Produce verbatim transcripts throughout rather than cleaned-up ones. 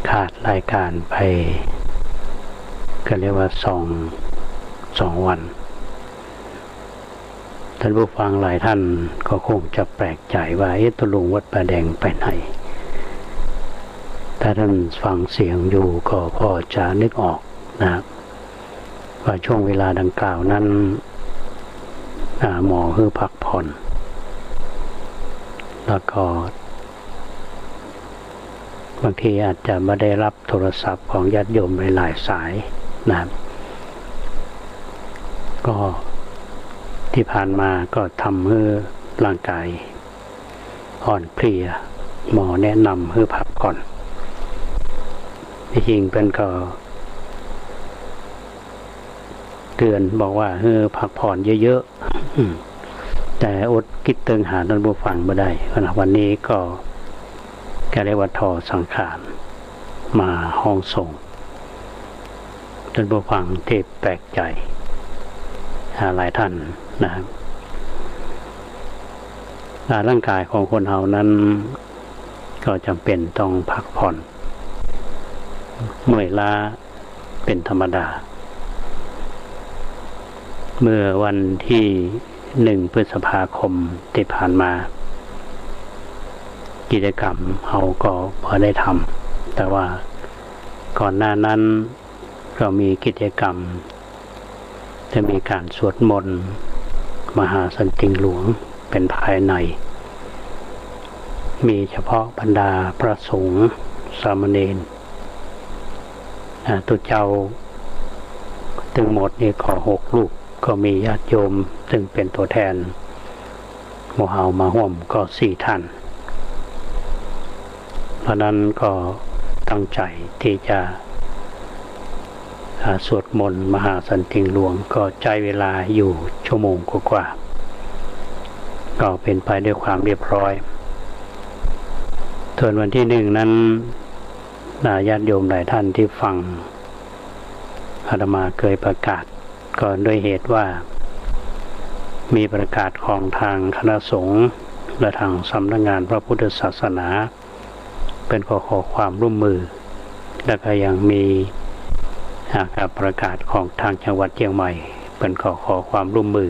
ขาดรายการไป ก็เรียกว่าสอง สองวัน ท่านผู้ฟังหลายท่านก็คงจะแปลกใจว่า เอ๊ะ ตกลงวัดป่าแดงไปไหน ถ้าท่านฟังเสียงอยู่ก็พอจะนึกออกนะ ว่าช่วงเวลาดังกล่าวนั้น อ่า หมอหื้อพักผ่อน แล้วก็บางทีอาจจะไม่ได้รับโทรศัพท์ของญาติโยมหลายๆ สายนะครับ ก็ที่ผ่านมาก็ทำให้ร่างกาย อ่อนเพลีย หมอแนะนำหื้อพักผ่อน ที่จริงเปิ้นก็เตือนบอกว่าหื้อพักผ่อนเยอะๆ อืม แต่อดกึ๊ดเติงหาท่านผู้ฟังบ่ได้นะ วันนี้ก็ ก็เรียกว่าถอดสังขารมาฮ้องส่ง ท่านผู้ฟังที่แปลกใจ อ่า หลายท่านนะครับ อ่า ร่างกายของคนเฮานั้นก็จำเป็นต้องพักผ่อน เมื่อยล้าเป็นธรรมดา เมื่อวันที่หนึ่งพฤษภาคมที่ผ่านมา กิจกรรมเฮาก็บ่ได้ทำ แต่ว่าก่อนหน้านั้น ก็มีกิจกรรม จะมีการสวดมนต์มหาสันติงหลวงเป็นภายใน มีเฉพาะบรรดาพระสงฆ์สามเณร อ่า ตุ๊เจ้าตึงหมดนี่ก็หกรูป ก็มีญาติโยมซึ่งเป็นตัวแทน หมู่เฮามาฮ่วมก็สี่ท่าน เพราะนั้นก็ตั้งใจที่จะ อ่า สวดมนต์มหาสันติงหลวง ก็ใจ๊เวลาอยู่ชั่วโมงกว่าๆ ก็เป็นไปด้วยความเรียบร้อย ส่วนวันที่หนึ่งนั้น อ่า ญาติโยมหลายท่านที่ฟังอาตมาเคยประกาศ ก็ด้วยเหตุว่ามีประกาศของทางคณะสงฆ์และทางสำนักงานพระพุทธศาสนา เปิ้นก็ขอความร่วมมือ แล้วก็ยังมี อ่า การประกาศของทางจังหวัดเชียงใหม่ เปิ้นก็ขอความร่วมมือ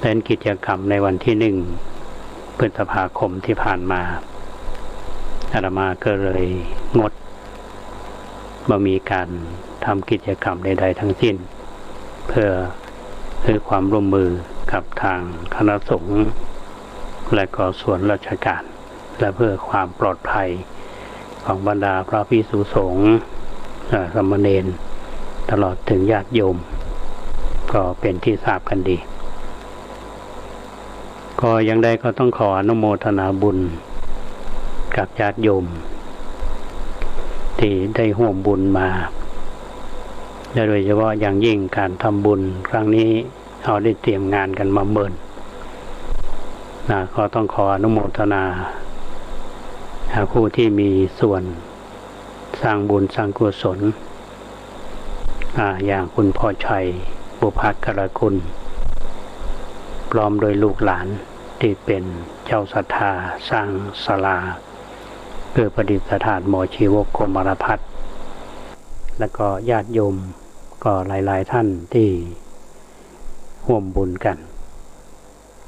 เป็นกิจกรรมในวันที่หนึ่งพฤษภาคมที่ผ่านมา อาตมาก็เลยงด บ่มีการทำกิจกรรมใดๆ ทั้งสิ้น เพื่อให้ความร่วมมือกับทางคณะสงฆ์และก็ส่วนราชการ และเพื่อความปลอดภัยของบรรดาพระภิกษุสงฆ์ เอ่อ สามเณร ตลอดถึงญาติโยม ก็เป็นที่ทราบกันดี ก็อย่างใดก็ต้องขออนุโมทนาบุญกับญาติโยมที่ได้ฮ่วมบุญมา และโดยเฉพาะอย่างยิ่งการทำบุญครั้งนี้ เฮาได้เตรียมงานกันมาเมินนะ ก็ต้องขออนุโมทนา อ่า ผู้ที่มีส่วนสร้างบุญสร้างกุศล อ่า อย่างคุณพ่อชัย บุพการคุณ พร้อมโดยลูกหลานที่เป็นเจ้าศรัทธาสร้างศาลา เพื่อประดิษฐานหมอชีวกโกมารพัสตร์ แล้วก็ญาติโยมก็หลายๆ ท่านที่ฮ่วมบุญกัน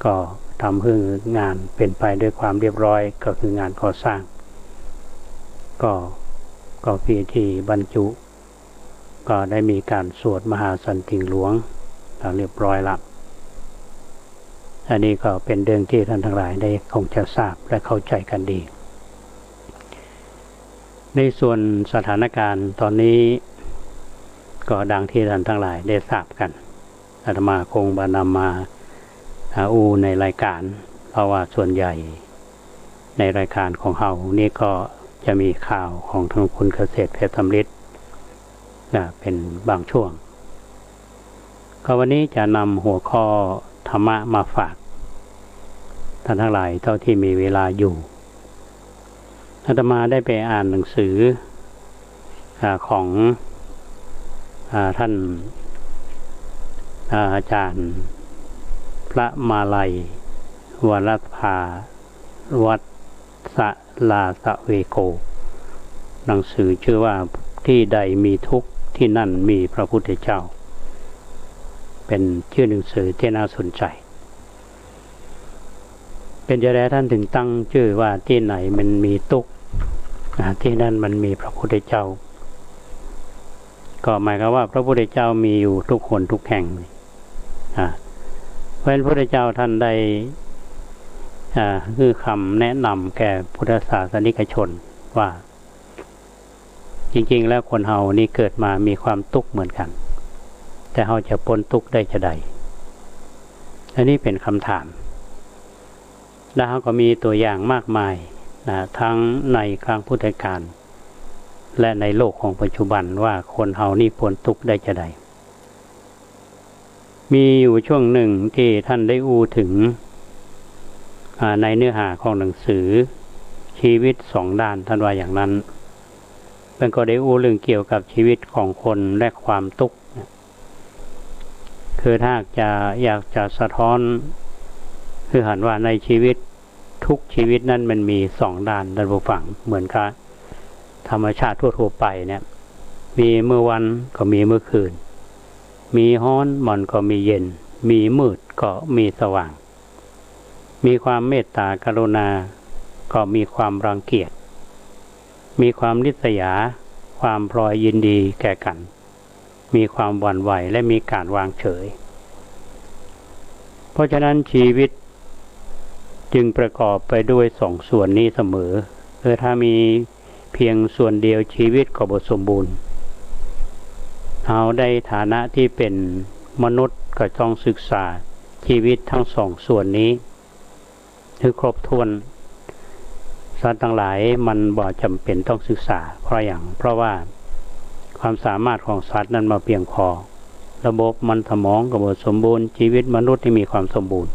ก็ทำให้งานเป็นไปด้วยความเรียบร้อย ก็คืองานก่อสร้าง ก็ ก็พิธีบรรจุ ก็ได้มีการสวดมหาสันติงหลวง อ่า เรียบร้อยละ อันนี้ก็เป็นเรื่องที่ท่านทั้งหลายได้คงจะทราบและเข้าใจกันดี ในส่วนสถานการณ์ตอนนี้ ก็ดังที่ท่านทั้งหลายได้ทราบกัน อาตมาคงบ่นำมา อ่า อู้ในรายการ เพราะว่าส่วนใหญ่ในรายการของเฮานี้ก็จะมีข่าวของทางคุณเกษตรเพชรสำริดนะ เป็นบางช่วง ก็วันนี้จะนำหัวข้อธรรมะมาฝากท่านทั้งหลายเท่าที่มีเวลาอยู่ อาตมาได้ไปอ่านหนังสือ อ่า ของ อ่า ท่าน อ่า อาจารย์พระมาลัย วรัตภา วัสลาสเวโก หนังสือจื้อว่า ตี้ใดมีตุ๊กข์ ตี้นั่นมีพระพุทธเจ้า เป๋นจื้อหนังสือตี้น่าสนใจ๋ เป๋นจะใดต้านเถิงตั้งจื้อว่าตี้ไหนมันมีตุ๊กข์ อ่า ตี้นั่นมันมีพระพุทธเจ้า ก็หมายความว่าพระพุทธเจ้ามีอยู่ทุกหนทุกแห่ง อ่า เพราะฉะนั้นพระพุทธเจ้าท่านได้ อ่า หื้อคำแนะนำแก่พุทธศาสนิกชนว่า จริงๆ แล้วคนเฮานี่เกิดมามีความตุ๊กข์เหมือนกั๋น แต่เฮาจะป๊นตุ๊กข์ได้จะใด อันนี้เป๋นกำถาม และเฮาก็มีตั๋วอย่างมากมายนะ ทั้งในครั้งพุทธกาล และในโลกของปัจจุบันว่าคนเฮานี่ป๊นตุ๊กข์ได้จะใด มีอยู่ช่วงนึ่งตี้ท่านได้อู้เถิง อ่า ในเนื้อหาของหนังสือ ชีวิตสองด้าน ท่านว่าอย่างนั้น เปิ้นก็ได้อู้เรื่องเกี่ยวกับชีวิตของคนและความตุ๊กข์ คือถ้าจะ อยากจะสะท้อน คือหันว่าในชีวิต ทุกชีวิตนั้นมันมีสองด้าน ท่านผู้ฟัง เหมือนกับธรรมชาติทั่วๆ ไปเนี่ย มีมื้อวันก็มีมื้อคืน มีฮ้อนมันก็มีเย็น มีมืดก็มีสว่าง มีความเมตตากรุณา ก็มีความรังเกียจ มีความริษยา ความพลอยยินดีแก่กั๋น มีความหวั่นไหว และมีก๋านวางเฉย เพราะฉะนั้นชีวิตจึงประกอบไปด้วยสองส่วนนี้เสมอ เออ ถ้ามีเพียงส่วนเดียวชีวิตก็บ่สมบูรณ์ เฮาได้ฐานะตี้เป๋นมนุษย์ก็ต้องศึกษาชีวิตทั้งสองส่วนนี้ หื้อครบถ้วน สัตว์ตังหลายมันบ่จ๋ำเป๋นต้องศึกษา เพราะหยัง เพราะว่าความสามารถของสัตว์นั้นบ่เปียงพอ ระบบมันสมองก็บ่สมบูรณ์ ชีวิตมนุษย์นี่มีความสมบูรณ์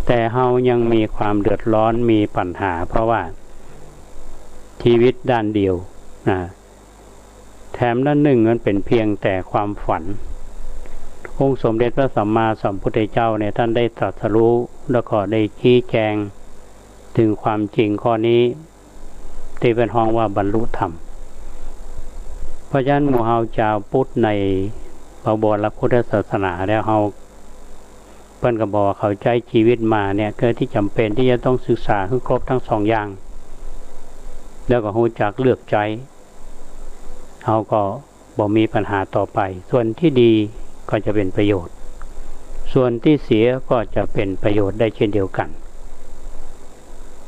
แต่เฮายังมีความเดือดร้อน มีปัญหา เพราะว่าชีวิตด้านเดียวนะ แถมด้านนึ่งมันเป๋นเพียงแต่ความฝัน องค์สมเด็จพระสัมมาสัมพุทธเจ้าเนี่ย ท่านได้ตรัสรู้ แล้วก็ได้ชี้แจงเถิงความจริงข้อนี้ ตี้เปิ้นฮ้องว่าบรรลุธรรม เพราะฉะนั้นหมู่เฮาจาวพุทธในพระบรมพุทธศาสนาแล้วเฮา เปิ้นก็บอกว่าเขาใจ๊ชีวิตมาเนี่ย เกิดตี้จ๋ำเป๋นตี้จะต้องศึกษาหื้อครบทั้งสองอย่าง แล้วก็ฮู้จักเลือกใจ๊ เฮาก็บ่มีปัญหาต่อไป ส่วนตี้ดีก็จะเป๋นประโยชน์ ส่วนตี้เสียก็จะเป๋นประโยชน์ได้เช่นเดียวกั๋น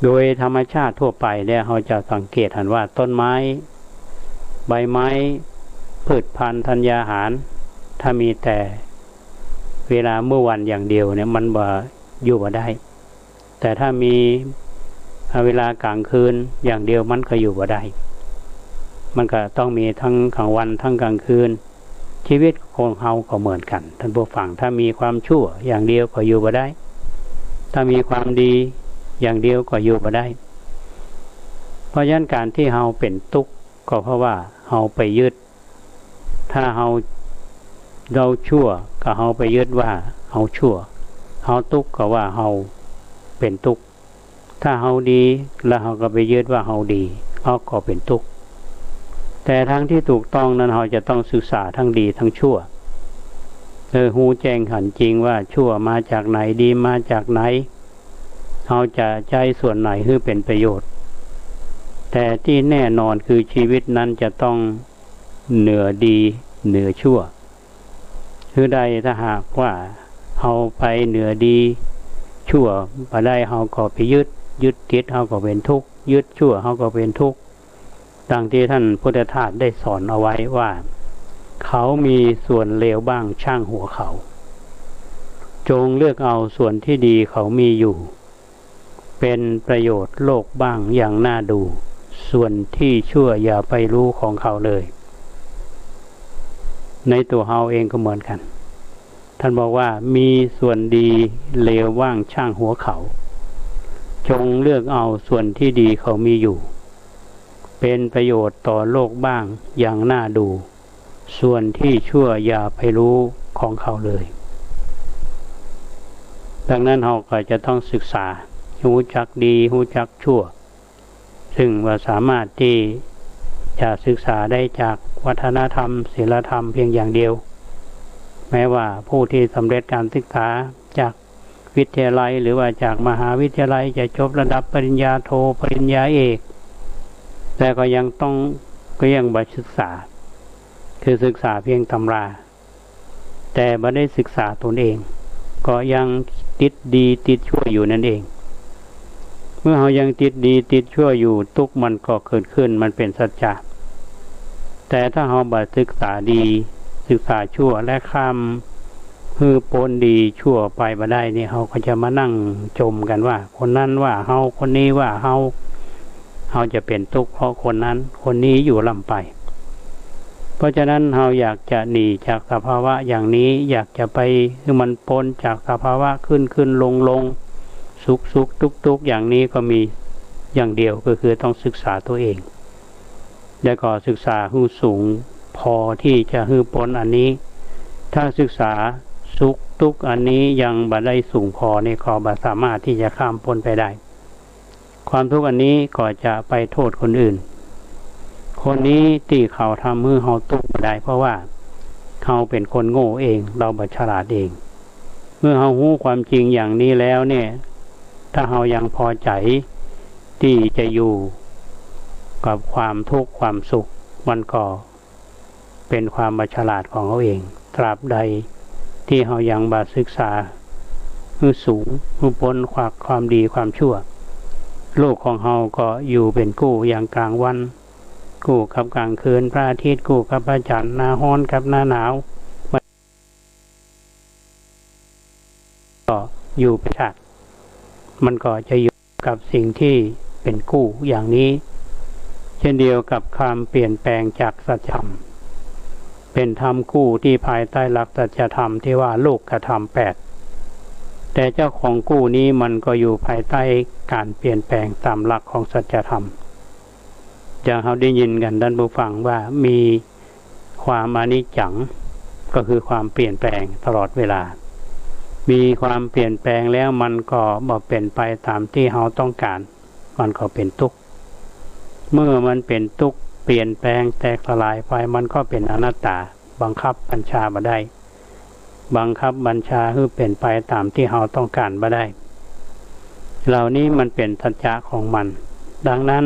โดยธรรมชาติทั่วไปแล้วเฮาจะสังเกตหันว่าต้นไม้ ใบไม้ พืชพันธุ์ธัญญาหาร ถ้ามีแต่เวลามื้อวันอย่างเดียวเนี่ย มันบ่ อยู่บ่ได้ แต่ถ้ามี อ่า เวลากลางคืนอย่างเดียวมันก็อยู่บ่ได้ มันก็ต้องมีทั้งกลางวันทั้งกลางคืน ชีวิตของเฮาก็เหมือนกั๋น ท่านผู้ฟัง ถ้ามีความชั่วอย่างเดียวก็อยู่บ่ได้ ถ้ามีความดีอย่างเดียวก็อยู่บ่ได้ เพราะฉะนั้นก๋านตี้เฮาเป๋นตุ๊กข์ ก็เพราะว่าเฮาไปยึด ถ้าเฮา เฮาชั่ว ก็เฮาไปยึดว่าเฮาชั่ว เฮาตุ๊กข์ ก็ว่าเฮาเป๋นตุ๊กข์ ถ้าเฮาดี แล้วเฮาก็ไปยึดว่าเฮาดี เฮาก็เป๋นตุ๊กข์ แต่ทางตี้ถูกต้องนั้น เฮาจะต้องศึกษาทั้งดีทั้งชั่ว เออ ฮู้แจ้งหันจริงว่าชั่วมาจากไหน ดีมาจากไหน เฮาจะใจ๊ส่วนไหนหื้อเป๋นประโยชน์ แต่ตี้แน่นอนคือชีวิตนั้นจะต้องเหนือดีเหนือชั่ว หื้อได้ ถ้าหากว่าเฮาไปเหนือดีชั่วบ่ได้ เฮาก็ไปยึด ยึดติด เฮาก็เป๋นทุกข์ ยึดชั่ว เฮาก็เป๋นทุกข์ ดังตี้ท่านพุทธทาสได้สอนเอาไว้ว่า เขามีส่วนเลวบ้างช่างหัวเขา จงเลือกเอาส่วนตี้ดีเขามีอยู่ เป๋นประโยชน์โลกบ้างอย่างน่าดู ส่วนตี้ชั่วอย่าไปรู้ของเขาเลย ในตั๋วเฮาเองก็เหมือนกั๋น ท่านบอกว่า มีส่วนดีเลวบ้างช่างหัวเขา จงเลือกเอาส่วนตี้ดีเขามีอยู่ เป๋นประโยชน์ต่อโลกบ้างอย่างน่าดู ส่วนตี้ชั่วอย่าไปรู้ของเขาเลย ดังนั้นเฮาก็จะต้องศึกษา ฮู้จักดี ฮู้จักชั่ว ซึ่งว่าสามารถตี้ จะศึกษาได้จากวัฒนธรรม ศีลธรรมเพียงอย่างเดียว แม้ว่าผู้ที่สำเร็จการศึกษาจากวิทยาลัย หรือว่าจากมหาวิทยาลัย จะจบระดับปริญญาโท ปริญญาเอก แต่ก็ยังต้อง ก็ยังบ่ศึกษา คือศึกษาเพียงตำรา แต่บ่ได้ศึกษาตนเอง ก็ยังติดดีติดชั่วอยู่นั่นเอง เมื่อเฮายังติดดีติดชั่วอยู่ ตุ๊กข์มันก็เกิดขึ้น มันเป๋นสัจจะ แต่ถ้าเฮาบ่ศึกษาดี ศึกษาชั่ว และข้ามหื้อป๊นดีชั่วไปบ่ได้นี่ เฮาก็จะมานั่งจ่มกั๋นว่า คนนั้นว่าเฮา คนนี้ว่าเฮา เฮาจะเป๋นตุ๊กข์เพราะคนนั้นคนนี้อยู่ร่ำไป เพราะฉะนั้นเฮาอยากจะหนีจากสภาวะอย่างนี้ อยากจะไปหื้อมันป๊นจากสภาวะขึ้นขึ้นลงลง สุขสุขทุกข์ทุกข์อย่างนี้ ก็มีอย่างเดียว ก็คือต้องศึกษาตัวเอง แล้วก็ศึกษาหื้อสูงพอที่จะหื้อป๊นอันนี้ ถ้าศึกษาสุขทุกข์อันนี้ยังบ่ได้สูงพอนี่ ก็บ่สามารถที่จะข้ามป๊นไปได้ ความทุกข์อันนี้ก็จะไปโทษคนอื่น คนนี้ตี้เขาทำหื้อเฮาตุ๊กข์บ่ได้ เพราะว่าเฮาเป๋นคนโง่เอง เฮาบ่ฉลาดเอง เมื่อเฮาฮู้ความจริงอย่างนี้แล้วเนี่ย ถ้าเฮายังพอใจ๋ตี้จะอยู่กับความทุกข์ความสุข มันก็เป๋นความบ่ฉลาดของเฮาเอง ตราบใดตี้เฮายังบ่ศึกษาหื้อสูง หื้อป๊นจากความดีความชั่ว โลกของเฮาก็อยู่เป๋นกู้อย่างกลางวัน กู้กับกลางคืน พระอาทิตย์กู้กับพระจันทร์ หน้าฮ้อนกับหน้าหนาว ก็อยู่เป๋นธาตุ มันก็จะอยู่กับสิ่งที่เป๋นกู้อย่างนี้ เช่นเดียวกับความเปลี่ยนแปลงจากสัจธรรม เป๋นธรรมกู้ตี้ภายใต้หลักสัจธรรมตี้ว่าโลกธรรมแปด แต่เจ้าของกู้นี้มันก็อยู่ภายใต้การเปลี่ยนแปลงตามหลักของสัจธรรม อย่างเฮาได้ยินกั๋น ท่านผู้ฟัง ว่ามีความอนิจจัง ก็คือความเปลี่ยนแปลงตลอดเวลา มีความเปลี่ยนแปลงแล้วมันก็บ่เป๋นไปตามตี้เฮาต้องก๋าน มันก็เป๋นตุ๊กข์ เมื่อมันเป๋นตุ๊กข์ เปลี่ยนแปลงแตกสลายไป มันก็เป๋นอนัตตา บังคับบัญชาบ่ได้ บังคับบัญชาหื้อเป๋นไปตามตี้เฮาต้องก๋านบ่ได้ เหล่านี้มันเป๋นสัจจะของมัน ดังนั้น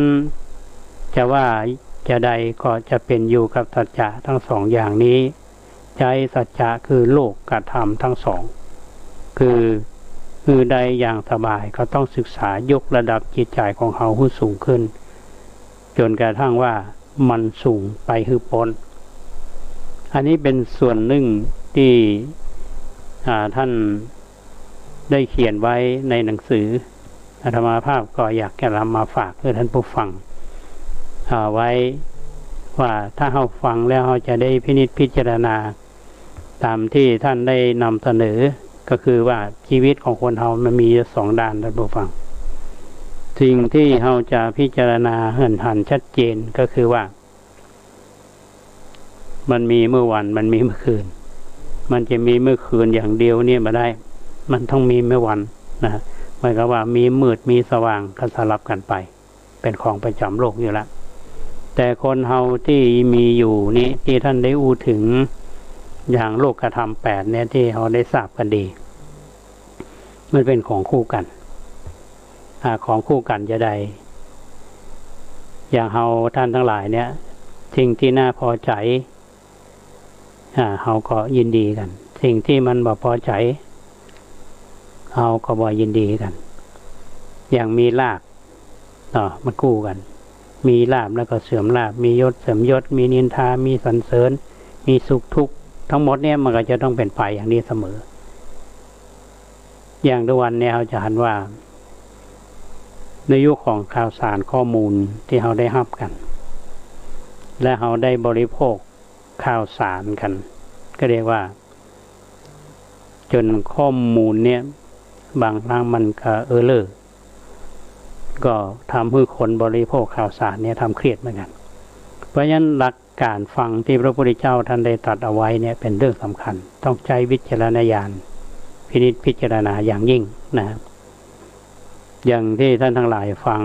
จะว่าจาใดก็จะเป๋นอยู่กับสัจจะทั้งสองอย่างนี้ ใจ๊สัจจะคือโลกธรรมทั้งสอง คือ คือได้อย่างสบาย ก็ต้องศึกษายกระดับจิตใจ๋ของเฮาหื้อสูงขึ้น จ๋นกระทั่งว่ามันสูงไปหื้อป๊น อันนี้เป๋นส่วนนึ่งตี้ อ่า ท่านได้เขียนไว้ในหนังสือ อาตมาภาพก็อยากจะนำมาฝากหื้อท่านผู้ฟัง อ่า ไว้ว่าถ้าเฮาฟังแล้วเฮาจะได้พินิจพิจารณา ต๋ามตี้ท่านได้นำเสนอ ก็คือว่าชีวิตของคนเฮามันมีอยู่สองด้าน ท่านผู้ฟัง สิ่งตี้เฮาจะพิจารณาหัน หันชัดเจนก็คือว่า มันมีเมื่อวัน มันมีเมื่อคืน มันจะมีเมื่อคืนอย่างเดียวเนี่ยบ่ได้ มันต้องมีเมื่อวันนะ หมายความว่ามีมืดมีสว่างก็สลับกั๋นไป เป๋นของประจ๋ำโลกอยู่ละ แต่คนเฮาตี้มีอยู่นี้ ตี้ท่านได้อู้เถิงอย่างโลกธรรมแปดเนี่ย ตี้เฮาได้ทราบกั๋นดี มันเป๋นของคู่กั๋น อ่า ของคู่กั๋นจาใด อย่างเฮาท่านตังหลายเนี่ย สิ่งตี้น่าพอใจ๋ อ่า เฮาก็ยินดีกั๋น สิ่งตี้มันบ่พอใจ๋ เฮาก็บ่ยินดีกั๋น อย่างมีลาภ เนาะ มันคู่กั๋น มีลาภแล้วก็เสื่อมลาภ มียศเสื่อมยศ มีนินทา มีสรรเสริญ มีสุขทุกข์ ทั้งหมดเนี่ยมันก็จะต้องเป๋นไปอย่างนี้เสมอ อย่างทุกวันเนี่ยเฮาจะหันว่า ในยุคของข่าวสารข้อมูลตี้เฮาได้ฮับกั๋น และเฮาได้บริโภคข่าวสารกั๋น ก็เรียกว่า จ๋นข้อมูลเนี่ย บางครั้งมันก็เออเลอ ก็ทำหื้อคนบริโภคข่าวสารเนี่ยทำเครียดเหมือนกั๋น เพราะฉะนั้นหลักการฟังตี้พระพุทธเจ้าท่านได้ตรัสเอาไว้เนี่ยเป๋นเรื่องสำคัญ ต้องใจ๊วิจารณญาณพินิจพิจารณาอย่างยิ่งนะ อย่างตี้ท่านตังหลายฟัง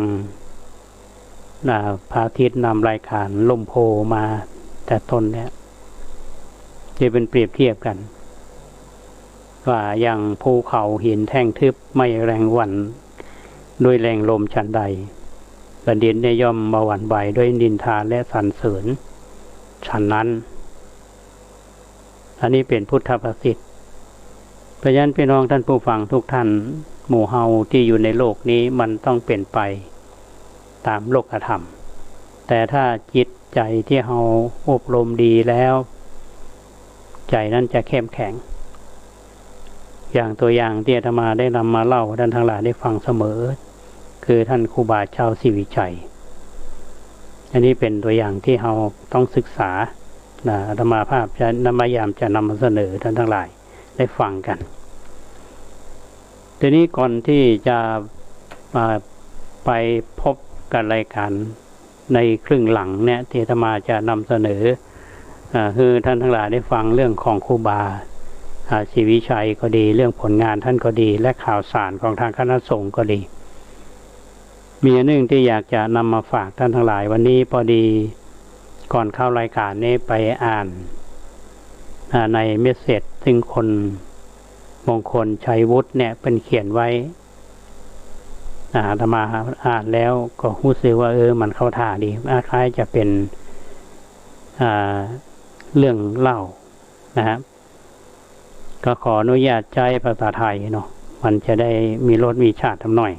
นะ พระอาทิตย์นำรายการลมโพธิ์มาแต่ต้นเนี่ย จะเป็นเปรียบเทียบกั๋น ว่าอย่างภูเขาหินแท่งทึบไม่แรงหวั่นด้วยแรงลมฉันใด แผ่นดินเนี่ยย่อมบ่หวั่นไหวด้วยนินทาและสรรเสริญฉันนั้น อันนี้เป๋นพุทธภาษิต เพราะฉะนั้นพี่น้องท่านผู้ฟังทุกท่าน หมู่เฮาตี้อยู่ในโลกนี้มันต้องเป๋นไปต๋ามโลกธรรม แต่ถ้าจิตใจ๋ตี้เฮาอบรมดีแล้ว ใจ๋นั้นจะเข้มแข็ง อย่างตัวอย่างตี้อาตมาได้นำมาเล่าให้ท่านตังหลายได้ฟังเสมอ คือท่านครูบาเจ้าศรีวิชัย อันนี้เป๋นตัวอย่างตี้เฮาต้องศึกษา นะ อาตมาภาพจะนำ พยายามจะนำมาเสนอท่านตังหลายได้ฟังกั๋น ทีนี้ก่อนตี้จะ อ่า ไปพบกับรายการในครึ่งหลังเนี่ย ตี้อาตมาจะนำเสนอ อ่า หื้อท่านตังหลายได้ฟังเรื่องของครูบา อ่า ศรีวิชัยก็ดี เรื่องผลงานท่านก็ดี และข่าวสารของทางคณะสงฆ์ก็ดี มีอันนึ่งตี้อยากจะนำมาฝากท่านตังหลาย วันนี้พอดีก่อนเข้ารายการนี้ไปอ่าน อ่า ในเมสเสจ ซึ่งคนมงคลชัยวุฒิเนี่ยเปิ้นเขียนไว้ อ่า อาตมาอ่านแล้วก็ฮู้สึกว่า เออ มันเข้าท่าดี คล้ายๆ จะเป๋น อ่า เรื่องเล่านะฮะ ก็ขออนุญาตใจ๊ภาษาไทยเนาะ มันจะได้มีรสมีชาติหน่อย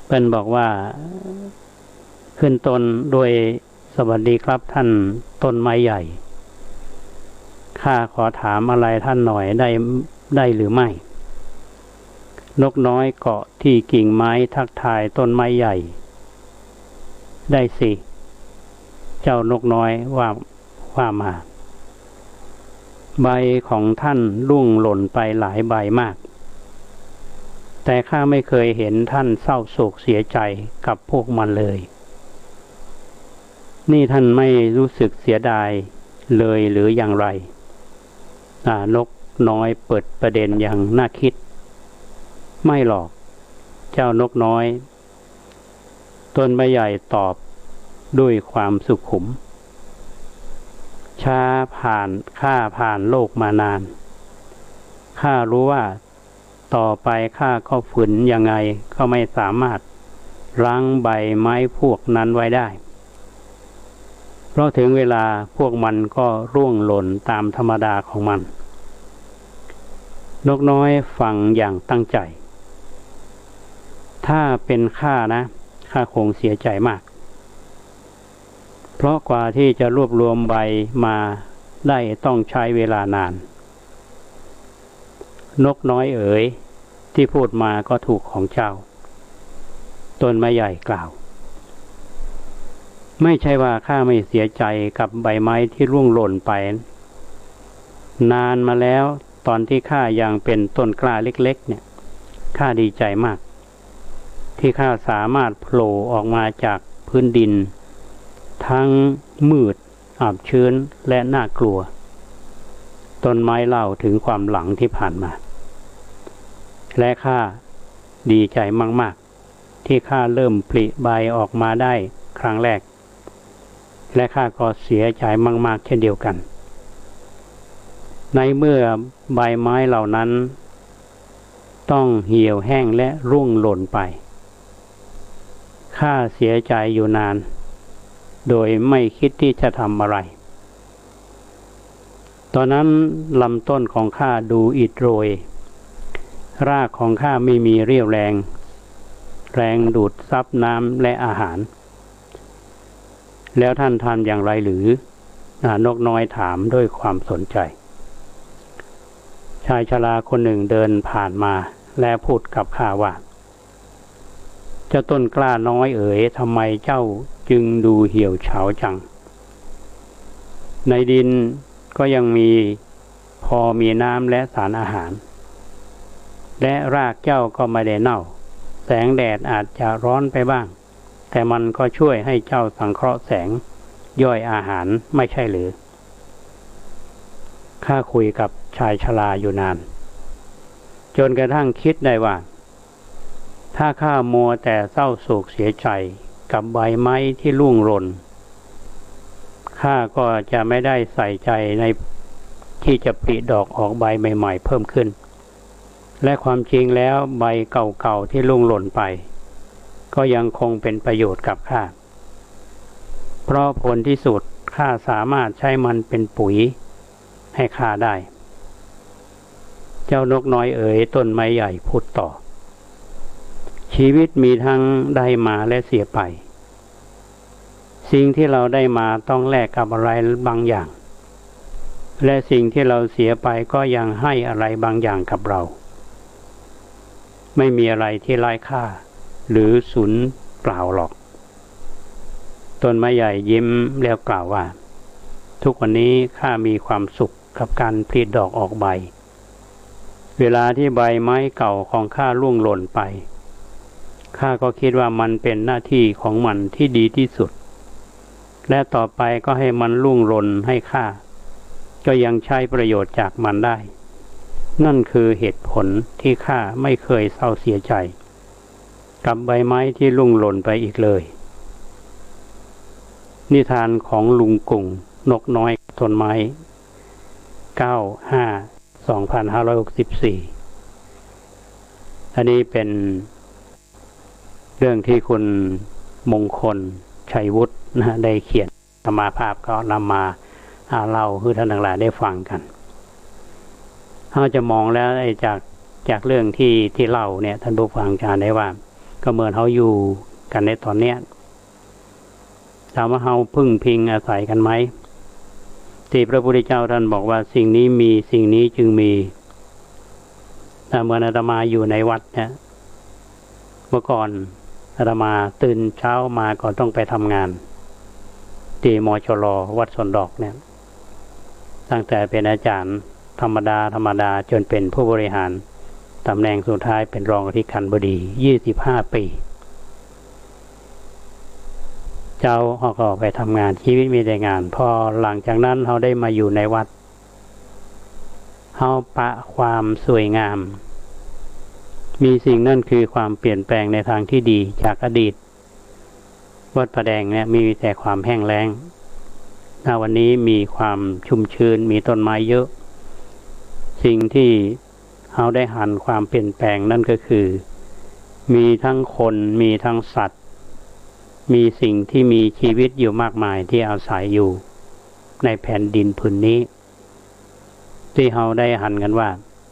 เปิ้นบอกว่า ขึ้นต้นด้วย สวัสดีครับท่านต้นไม้ใหญ่ ข้าขอถามอะไรท่านหน่อยได้ ได้หรือไม่ นกน้อยเกาะที่กิ่งไม้ทักทายต้นไม้ใหญ่ ได้สิ เจ้านกน้อยว่า ว่ามา ใบของท่านร่วงหล่นไปหลายใบมาก แต่ข้าไม่เคยเห็นท่านเศร้าโศกเสียใจกับพวกมันเลย นี่ท่านไม่รู้สึกเสียดายเลยหรืออย่างไร อ่า นกน้อยเปิดประเด็นอย่างน่าคิด ไม่หรอก เจ้านกน้อย ต้นไม้ใหญ่ตอบด้วยความสุขุม ช้าผ่าน ข้าผ่านโลกมานาน ข้ารู้ว่าต่อไปข้าก็ฝืนยังไงก็ไม่สามารถล้างใบไม้พวกนั้นไว้ได้ เพราะถึงเวลาพวกมันก็ร่วงหล่นตามธรรมดาของมัน นกน้อยฟังอย่างตั้งใจ ถ้าเป็นข้านะ ข้าคงเสียใจมาก เพราะกว่าที่จะรวบรวมใบมาได้ต้องใช้เวลานาน นกน้อยเอ๋ย ที่พูดมาก็ถูกของเจ้า ต้นไม้ใหญ่กล่าว ไม่ใช่ว่าข้าไม่เสียใจกับใบไม้ที่ร่วงหล่นไป นานมาแล้ว ตอนที่ข้ายังเป็นต้นกล้าเล็กๆ เนี่ย ข้าดีใจมาก ที่ข้าสามารถโผล่ออกมาจากพื้นดิน ทั้งมืด อับชื้น และน่ากลัว ต้นไม้เล่าถึงความหลังที่ผ่านมา และข้าดีใจมากๆ ที่ข้าเริ่มผลิใบออกมาได้ครั้งแรก และข้าก็เสียใจมากๆ เช่นเดียวกัน ในเมื่อใบไม้เหล่านั้นต้องเหี่ยวแห้งและร่วงหล่นไป ข้าเสียใจอยู่นาน โดยไม่คิดที่จะทำอะไร ตอนนั้นลำต้นของข้าดูอิดโรย รากของข้าไม่มีเรี่ยวแรง แรงดูดซับน้ำและอาหาร แล้วท่านทำอย่างไรหรือ อ่า นกน้อยถามด้วยความสนใจ ชายชราคนหนึ่งเดินผ่านมาและพูดกับข้าว่า เจ้าต้นกล้าน้อยเอ๋ย ทำไมเจ้าจึงดูเหี่ยวเฉาจัง ในดินก็ยังมี พอมีน้ำและสารอาหาร และรากเจ้าก็ไม่ได้เน่า แสงแดดอาจจะร้อนไปบ้าง แต่มันก็ช่วยให้เจ้าสังเคราะห์แสงย่อยอาหารไม่ใช่หรือ ข้าคุยกับชายชราอยู่นาน จนกระทั่งคิดได้ว่า ถ้าข้ามัวแต่เศร้าโศกเสียใจ กับใบไม้ที่ร่วงหล่น ข้าก็จะไม่ได้ใส่ใจในที่จะผลิดอกออกใบใหม่ๆ เพิ่มขึ้น และความจริงแล้วใบเก่าๆ ที่ร่วงหล่นไป ก็ยังคงเป็นประโยชน์กับข้า เพราะผลที่สุดข้าสามารถใช้มันเป็นปุ๋ยให้ข้าได้ เจ้านกน้อยเอ๋ย ต้นไม้ใหญ่พูดต่อ ชีวิตมีทั้งได้มาและเสียไป สิ่งที่เราได้มาต้องแลกกับอะไรบางอย่าง และสิ่งที่เราเสียไปก็ยังให้อะไรบางอย่างกับเรา ไม่มีอะไรที่ไร้ค่าหรือสูญเปล่าหรอก ต้นไม้ใหญ่ยิ้มแล้วกล่าวว่า ทุกวันนี้ข้ามีความสุขกับการผลิดอกออกใบ เวลาที่ใบไม้เก่าของข้าร่วงหล่นไป ข้าก็คิดว่ามันเป็นหน้าที่ของมันที่ดีที่สุด และต่อไปก็ให้มันร่วงหล่นให้ข้า ก็ยังใช้ประโยชน์จากมันได้ นั่นคือเหตุผลที่ข้าไม่เคยเศร้าเสียใจ กับใบไม้ที่ร่วงหล่นไปอีกเลย นิทานของลุงกุ่ง นกน้อยกับต้นไม้ เก้า ห้า สองพันห้าร้อยหกสิบสี่ อันนี้เป็นเรื่องที่คุณมงคลชัยวุฒินะฮะ ได้เขียน อาตมาภาพก็นำมา อ่า เล่าหื้อท่านทั้งหลายได้ฟังกั๋น เฮาจะมองแล้วไอ้จาก จากเรื่องที่ ที่เล่าเนี่ย ท่านผู้ฟังจะได้ว่า ก็เหมือนเฮาอยู่กั๋นในต๋อนเนี้ย ถามว่าเฮาพึ่งพิงอาศัยกั๋นไหม ที่พระพุทธเจ้าท่านบอกว่า สิ่งนี้มี สิ่งนี้จึงมี อ่า เหมือนอาตมาอยู่ในวัดเนี่ย เมื่อก่อนอาตมาตื่นเช้ามาก็ต้องไปทำงาน ที่ มชล วัดสวนดอกเนี่ย ตั้งแต่เป็นอาจารย์ธรรมดาธรรมดา จนเป็นผู้บริหาร ตำแหน่งสุดท้ายเป็นรองอธิการบดี ยี่สิบห้าปี เจ๊าเฮาก็ไปทำงาน ชีวิตมีแต่งาน พอหลังจากนั้นเฮาได้มาอยู่ในวัด เฮาปะความสวยงาม มีสิ่งนั่นคือความเปลี่ยนแปลงในทางที่ดี จากอดีต วัดผาแดงเนี่ยมีแต่ความแห้งแล้ง ณ วันนี้มีความชุ่มชื้น มีต้นไม้เยอะ สิ่งที่เฮาได้หันความเปลี่ยนแปลงนั่นก็คือ มีทั้งคน มีทั้งสัตว์ มีสิ่งที่มีชีวิตอยู่มากมายที่อาศัยอยู่ในแผ่นดินผืนนี้ ที่เฮาได้หันกั๋นว่า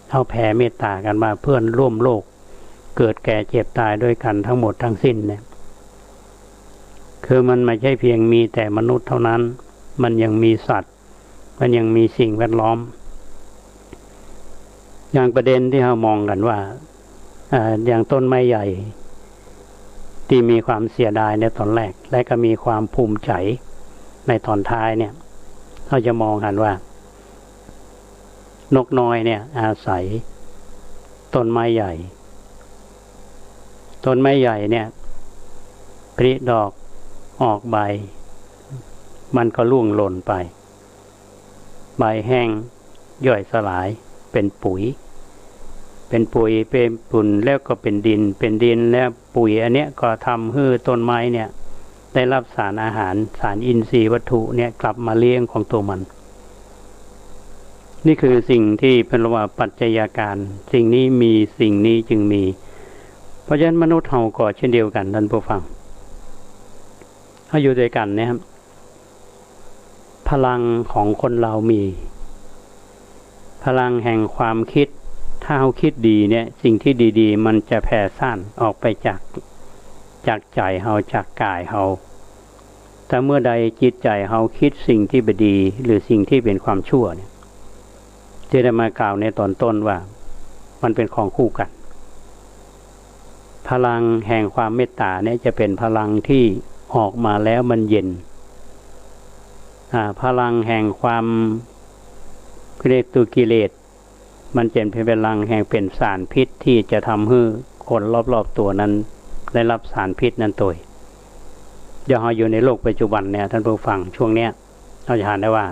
เฮาแผ่เมตต๋ากั๋นว่าเพื่อนร่วมโลก เกิดแก่เจ็บตายด้วยกั๋นทั้งหมดทั้งสิ้นเนี่ย คือมันไม่ใช่เพียงมีแต่มนุษย์เท่านั้น มันยังมีสัตว์ มันยังมีสิ่งแวดล้อม อย่างประเด็นที่เฮามองกั๋นว่า อ่า อย่างต้นไม้ใหญ่ ที่มีความเสียดายในต๋อนแรก และก็มีความภูมิใจ๋ในต๋อนท้ายเนี่ย เฮาจะมองหันว่า นกน้อยเนี่ยอาศัยต้นไม้ใหญ่ ต้นไม้ใหญ่เนี่ยผลิดอกออกใบ มันก็ร่วงหล่นไป ใบแห้งย่อยสลายเป็นปุ๋ย เป็นปุ๋ย เป็นฝุ่น แล้วก็เป็นดิน เป็นดิน แล้วปุ๋ยอันเนี้ยก็ทำหื้อต้นไม้เนี่ยได้รับสารอาหาร สารอินทรีย์วัตถุเนี่ยกลับมาเลี้ยงของตัวมัน นี่คือสิ่งที่เปิ้นว่าปัจจัยาการ สิ่งนี้มี สิ่งนี้จึงมี เพราะฉะนั้นมนุษย์เฮาก็เช่นเดียวกั๋น ท่านผู้ฟัง เฮาอยู่ตวยกั๋นเนี่ยครับ พลังของคนเรามี พลังแห่งความคิด ถ้าเฮาคิดดีเนี่ย สิ่งที่ดีๆ มันจะแผ่ซ่านออกไปจาก จากใจ๋เฮา จากก๋ายเฮา แต่เมื่อใดจิตใจ๋เฮาคิดสิ่งที่บ่ดี หรือสิ่งที่เป๋นความชั่วเนี่ย ที่ได้มากล่าวในต๋อนต้นว่ามันเป๋นของคู่กั๋น พลังแห่งความเมตต๋าเนี่ยจะเป๋นพลังที่ออกมาแล้วมันเย็น อ่า พลังแห่งความ เรียกตัวกิเลส มันจะเป๋นพลังแห่งเป๋นสารพิษที่จะทำหื้อคนรอบๆ ตั๋วนั้นได้รับสารพิษนั้นตวย อย่างเฮาอยู่ในโลกปัจจุบันเนี่ย ท่านผู้ฟัง ช่วงเนี้ย เฮาจะหันได้ว่า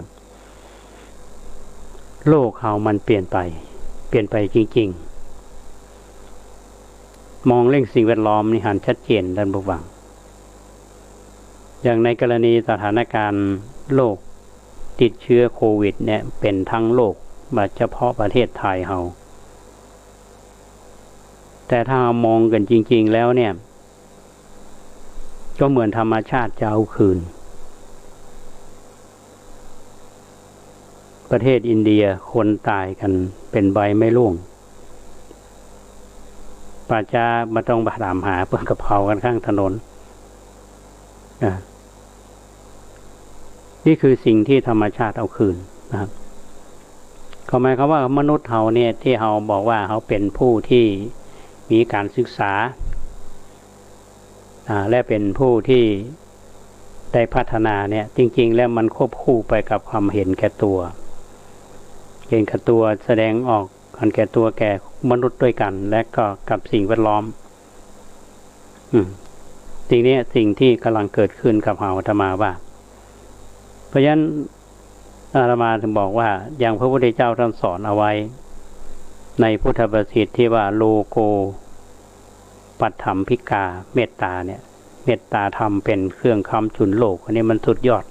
โลกเฮามันเปลี่ยนไป เปลี่ยนไปจริงๆ มองเรื่องสิ่งแวดล้อมนี่หันชัดเจน ท่านผู้ฟัง อย่างในกรณีสถานการณ์โรคติดเชื้อโควิดเนี่ย เป๋นทั้งโลก บ่เฉพาะประเทศไทยเฮา แต่ถ้าเฮามองกั๋นจริงๆ แล้วเนี่ย ก็เหมือนธรรมชาติจะเอาคืน ประเทศอินเดียคนต๋ายกั๋นเป๋นใบไม้ร่วง ป่าจ๊าบ่ต้องไปถามหา เปิ้นก็เผากั๋นข้างถนน อ่ะ นี่คือสิ่งที่ธรรมชาติเอาคืนนะครับ ก็หมายความว่ามนุษย์เฮาเนี่ย ตี้เฮาบอกว่าเฮาเป๋นผู้ตี้มีก๋านศึกษา อ่า และเป๋นผู้ตี้ได้พัฒนาเนี่ย จริงๆ แล้วมันควบคู่ไปกับความเห็นแก่ตั๋ว เห็นแก่ตั๋วแสดงออก เห็นแก่ตั๋วแก่มนุษย์ตวยกั๋น และก็กับสิ่งแวดล้อม อืม สิ่งนี้สิ่งตี้ก่ำลังเกิดขึ้นกับเฮา อาตมาว่า เพราะฉะนั้นอาตมาถึงบอกว่า อย่างพระพุทธเจ้าต้านสอนเอาไว้ในพุทธภาษิตตี้ว่า โลโกปัฏฐัมภิกา เมตตาเนี่ย เมตตาธรรมเป๋นเครื่องค้ำจุนโลก อันนี้มันสุดยอด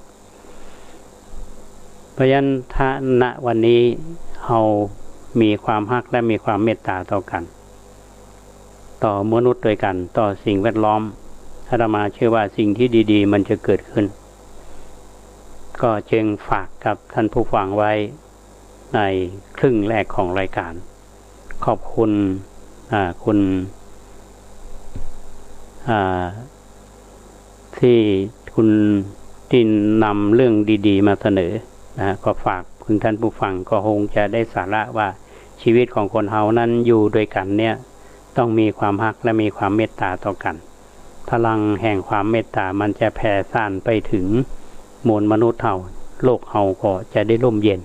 เพราะฉะนั้นถ้า ณ วันนี้เฮามีความฮักและมีความเมตตาต่อกั๋น ต่อมนุษย์ตวยกั๋น ต่อสิ่งแวดล้อม อาตมาเชื่อว่าสิ่งตี้ดีๆ มันจะเกิดขึ้น ก็จึงฝากกับท่านผู้ฟังไว้ในครึ่งแรกของรายการ ขอบคุณ อ่า คุณ อ่า ตี้คุณ ตี้นำเรื่องดีๆ มาเสนอนะฮะ ก็ฝากเถิงท่านผู้ฟัง ก็คงจะได้สาระว่าชีวิตของคนเฮานั้นอยู่ตวยกั๋นเนี่ย ต้องมีความฮักและมีความเมตตาต่อกั๋น พลังแห่งความเมตตามันจะแผ่ซ่านไปเถิงมวลมนุษย์เฮา โลกเฮาก็จะได้ร่มเย็น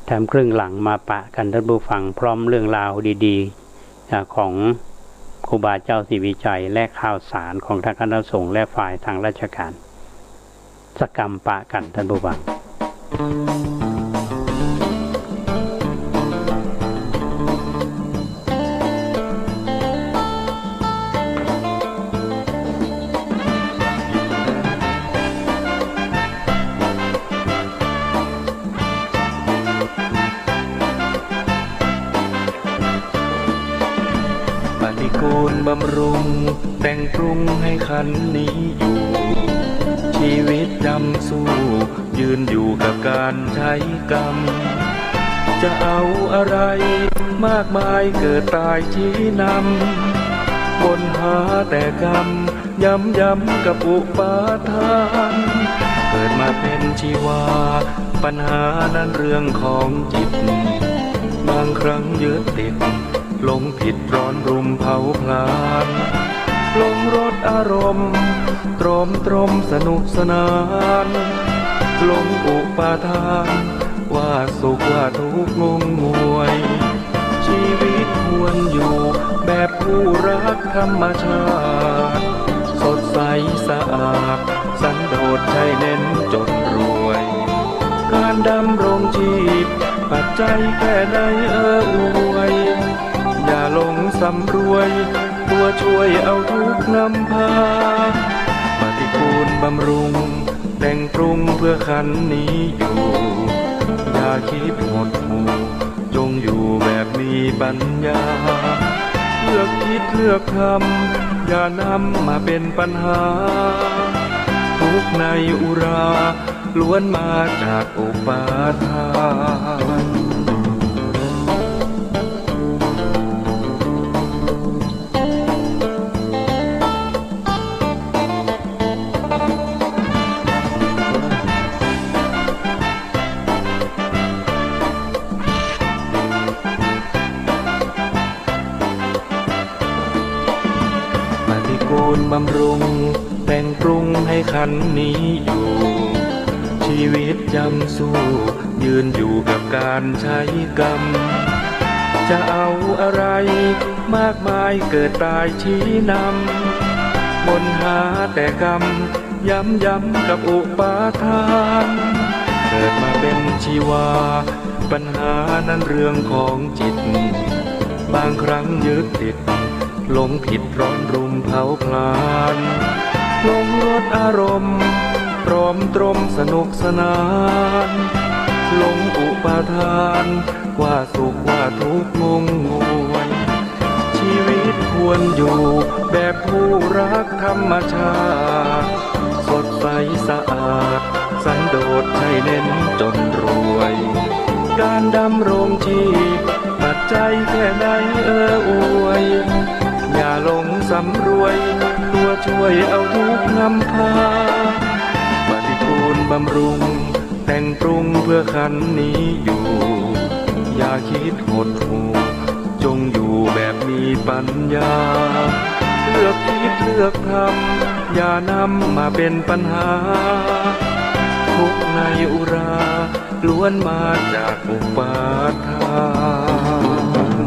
แถมครึ่งหลังมาปะกั๋นท่านผู้ฟัง พร้อมเรื่องราวดีๆ อ่า ของครูบาเจ้าศรีวิชัย และข่าวสารของทางคณะสงฆ์และฝ่ายทางราชการ สักกำปะกั๋นท่านผู้ฟัง ปฏิกูลบำรุง แต่งปรุงให้ขันนี้อยู่ ชีวิตจำสู้ ยืนอยู่กับการใช้กรรม จะเอาอะไรมากมายเกิดต๋ายชี้นำ วนหาแต่กรรม ย้ำๆ กับอุปาทาน เกิดมาเป๋นชีวา ปัญหานั้นเรื่องของจิต บางครั้งยึดติด หลงผิดร้อนรุมเผาผลาญ หลงรสอารมณ์ ตรอมตรมสนุกสนาน หลงอุปาทาน ว่าสุขว่าทุกข์งงงวย ชีวิตควรอยู่แบบคู่รักธรรมชาติ สดใสสะอาด สันโดษใช่เน้นจนรวย การดำรงชีพ ปัจจัยแค่ไหนเอออวย อย่าหลงสำรวย ตัวช่วยเอาทุกข์นำพา ปฏิกูลบำรุง แต่งปรุงเพื่อขันนี้อยู่ อย่าคิดหดหู่ จงอยู่แบบมีปัญญา เลือกคิดเลือกทำ อย่านำมาเป็นปัญหา ทุกข์ในอุรา ล้วนมาจากอุปาทาน ปฏิกูลบำรุง แต่งปรุงให้ขันนี้อยู่ ชีวิตจำสู้ ยืนอยู่กับการใช้กรรม จะเอาอะไรมากมายเกิดต๋ายชี้นำ วนหาแต่กรรม ย้ำๆ กับอุปาทาน เกิดมาเป๋นชีวา ปัญหานั้นเรื่องของจิต บางครั้งยึดติด หลงผิดร้อนรุมเผาผลาญ หลงรสอารมณ์ พร้อมตรมสนุกสนาน หลงอุปาทาน ว่าสุขว่าทุกข์งงงวย ชีวิตควรอยู่แบบผู้รักธรรมชาติ สดใสสะอาด สันโดษใช่เน้นจนรวย การดำรงชีพ ปัจจัยแค่ไหนเอออวย อย่าหลงสำรวย ตัวช่วยเอาทุกข์นำพา ปฏิกูลบำรุง แต่งปรุงเพื่อขันนี้อยู่ อย่าคิดหดหู่ จงอยู่แบบมีปัญญา เลือกคิดเลือกทำ อย่านำมาเป็นปัญหา ทุกข์ในอุรา ล้วนมาจากอุปาทาน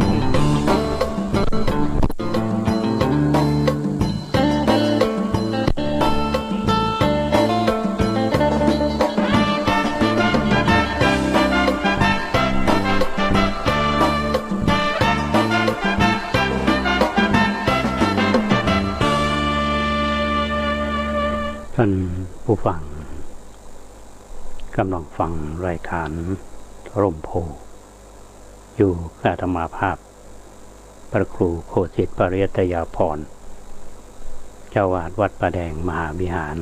ท่านผู้ฟัง กำลังฟังรายการร่มโพธิ์อยู่ อาตมาภาพ พระครูโคสิต ปริยัตยาภรณ์ เจ้าอาวาสวัดป่าแดงมหาวิหาร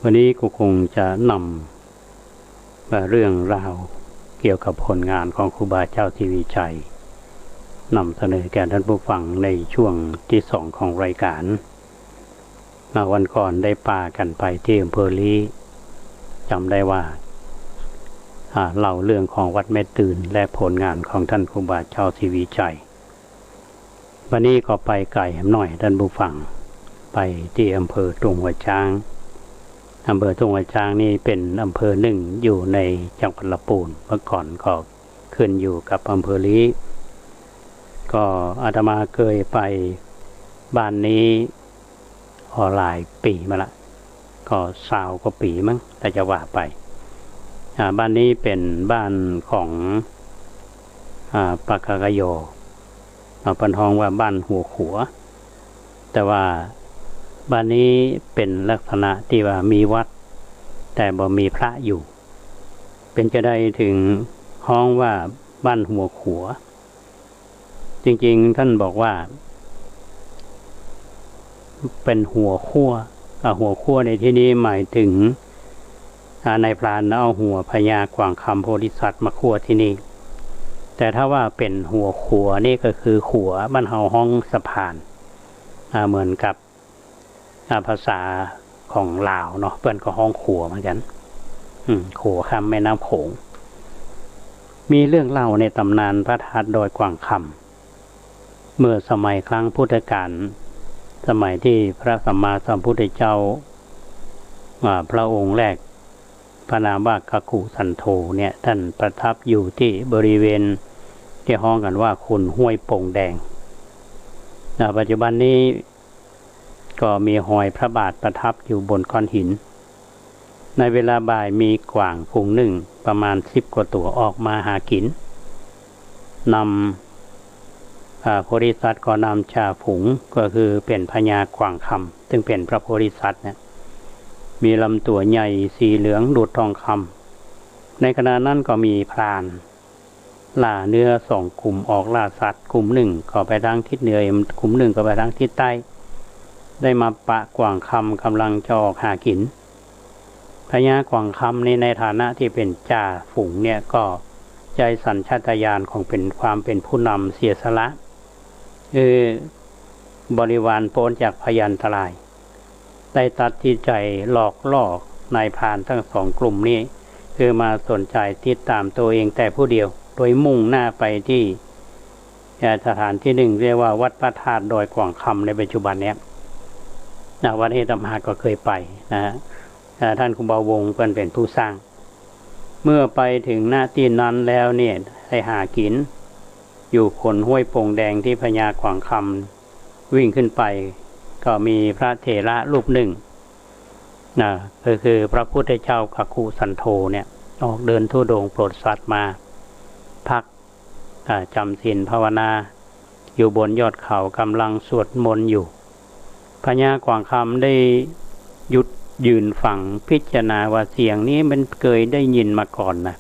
วันนี้ก็คงจะนำเรื่องราวเกี่ยวกับผลงานของครูบาเจ้าทวีชัย นำเสนอแก่ท่านผู้ฟังในช่วงที่สองของรายการ อ่า วันก่อนได้ปากั๋นไปตี้อำเภอลี้ จ๋ำได้ว่า อ่า เล่าเรื่องของวัดแม่ตื่นและผลงานของท่านครูบาเจ้าทวีชัย วันนี้ก็ไปไก๋หน่อย ท่านผู้ฟัง ไปตี้อำเภอทุ่งหัวจ๊าง อำเภอทุ่งหัวจ๊างนี่เป๋นอำเภอนึ่งอยู่ในจังหวัดละปูน เมื่อก่อนก็ขึ้นอยู่กับอำเภอลี้ ก็อาตมาเกยไปบ้านนี้ ก็หลายปี๋มาละ ก็ซาวกว่าปี๋มั้ง ถ้าจะว่าไป อ่า บ้านนี้เป๋นบ้านของ อ่า ปากากยอ อ่า เปิ้นฮ้องว่าบ้านหัวขัว แต่ว่าบ้านนี้เป๋นลักษณะตี้ว่ามีวัด แต่บ่มีพระอยู่ เป๋นจาใดเถิงฮ้องว่าบ้านหัวขัว จริงๆ ต้านบอกว่า เป๋นหัวขั่ว อ่า หัวขั่วในตี้นี้หมายเถิง อ่า นายพรานเอาหัวพญากวางคำโพธิสัตว์มาขั่วตี้นี่ แต่ถ้าว่าเป๋นหัวขัวนี่ก็คือขัว บ้านเฮาฮ้องสะพาน อ่า เหมือนกับ อ่า ภาษาของลาวเนาะ เปิ้นก็ฮ้องขัวเหมือนกั๋น อืม ขัวข้ามแม่น้ำโขง มีเรื่องเล่าในต๋ำนานพระธาตุดอยกวางคำ เมื่อสมัยครั้งพุทธกาล สมัยตี้พระสัมมาสัมพุทธเจ้า อ่า พระองค์แรก พระนามว่ากักขุสันโธเนี่ย ต้านประทับอยู่ตี้บริเวณตี้ฮ้องกั๋นว่าขุนห้วยโป่งแดง อ่า ปัจจุบันนี้ ก็มีฮอยพระบาทประทับอยู่บนก้อนหิน ในเวลาบ่ายมีกวางฝูงนึ่งประมาณสิบกว่าตั๋วออกมาหากิ๋น นำ อ่า โพธิสัตว์ก็นำจ่าฝูง ก็คือเป๋นพญากวางคำ ซึ่งเป๋นพระโพธิสัตว์เนี่ย มีลำตั๋วใหญ่สีเหลืองดุจทองคำ ในขณะนั้นก็มีพราน ล่าเนื้อสองกลุ่มออกล่าสัตว์ กลุ่มนึ่งก็ไปตางทิศเหนือ กลุ่มนึ่งก็ไปตางทิศใต้ ได้มาปะกวางคำก่ำลังจะออกหากิ๋น พญากวางคำนี่ในฐานะตี้เป๋นจ่าฝูงเนี่ยก็ใจ๊สัญชาตญาณของเป๋น ความเป๋นผู้นำเสียสละ เออ บริวารป๊นจากพยันตราย ได้ตัดสินใจ๋หลอกล่อนายพรานตึงสองกลุ่มนี้ คือมาสนใจ๋ติดต๋ามตั๋วเองแต่ผู้เดียว โดยมุ่งหน้าไปตี้ เอ่อ สถานตี้นึ่งเรียกว่าวัดพระธาตุดอยกวางคำในปัจจุบันเนี้ย นะ วัดนี้อาตมาก็เกยไปนะฮะ เอ่อ ต้านครูบาวงศ์เปิ้นเป๋นผู้สร้าง เมื่อไปเถิง ณ ตี้นั้นแล้วเนี่ย ได้หากิ๋นอยู่ขุนห้วยโป่งแดงตี้พญากวางคำวิ่งขึ้นไป ก็มีพระเถระรูปนึ่ง นะ ก็คือพระพุทธเจ้ากักขุสันโธเนี่ย ออกเดินธุดงค์โปรดสัตว์มา พัก อ่า จ๋ำศีลภาวนา อยู่บนยอดเขาก่ำลังสวดมนต์อยู่ พญากวางคำได้หยุดยืนฟังพิจารณาว่าเสียงนี้มันเกยได้ยินมาก่อนนะ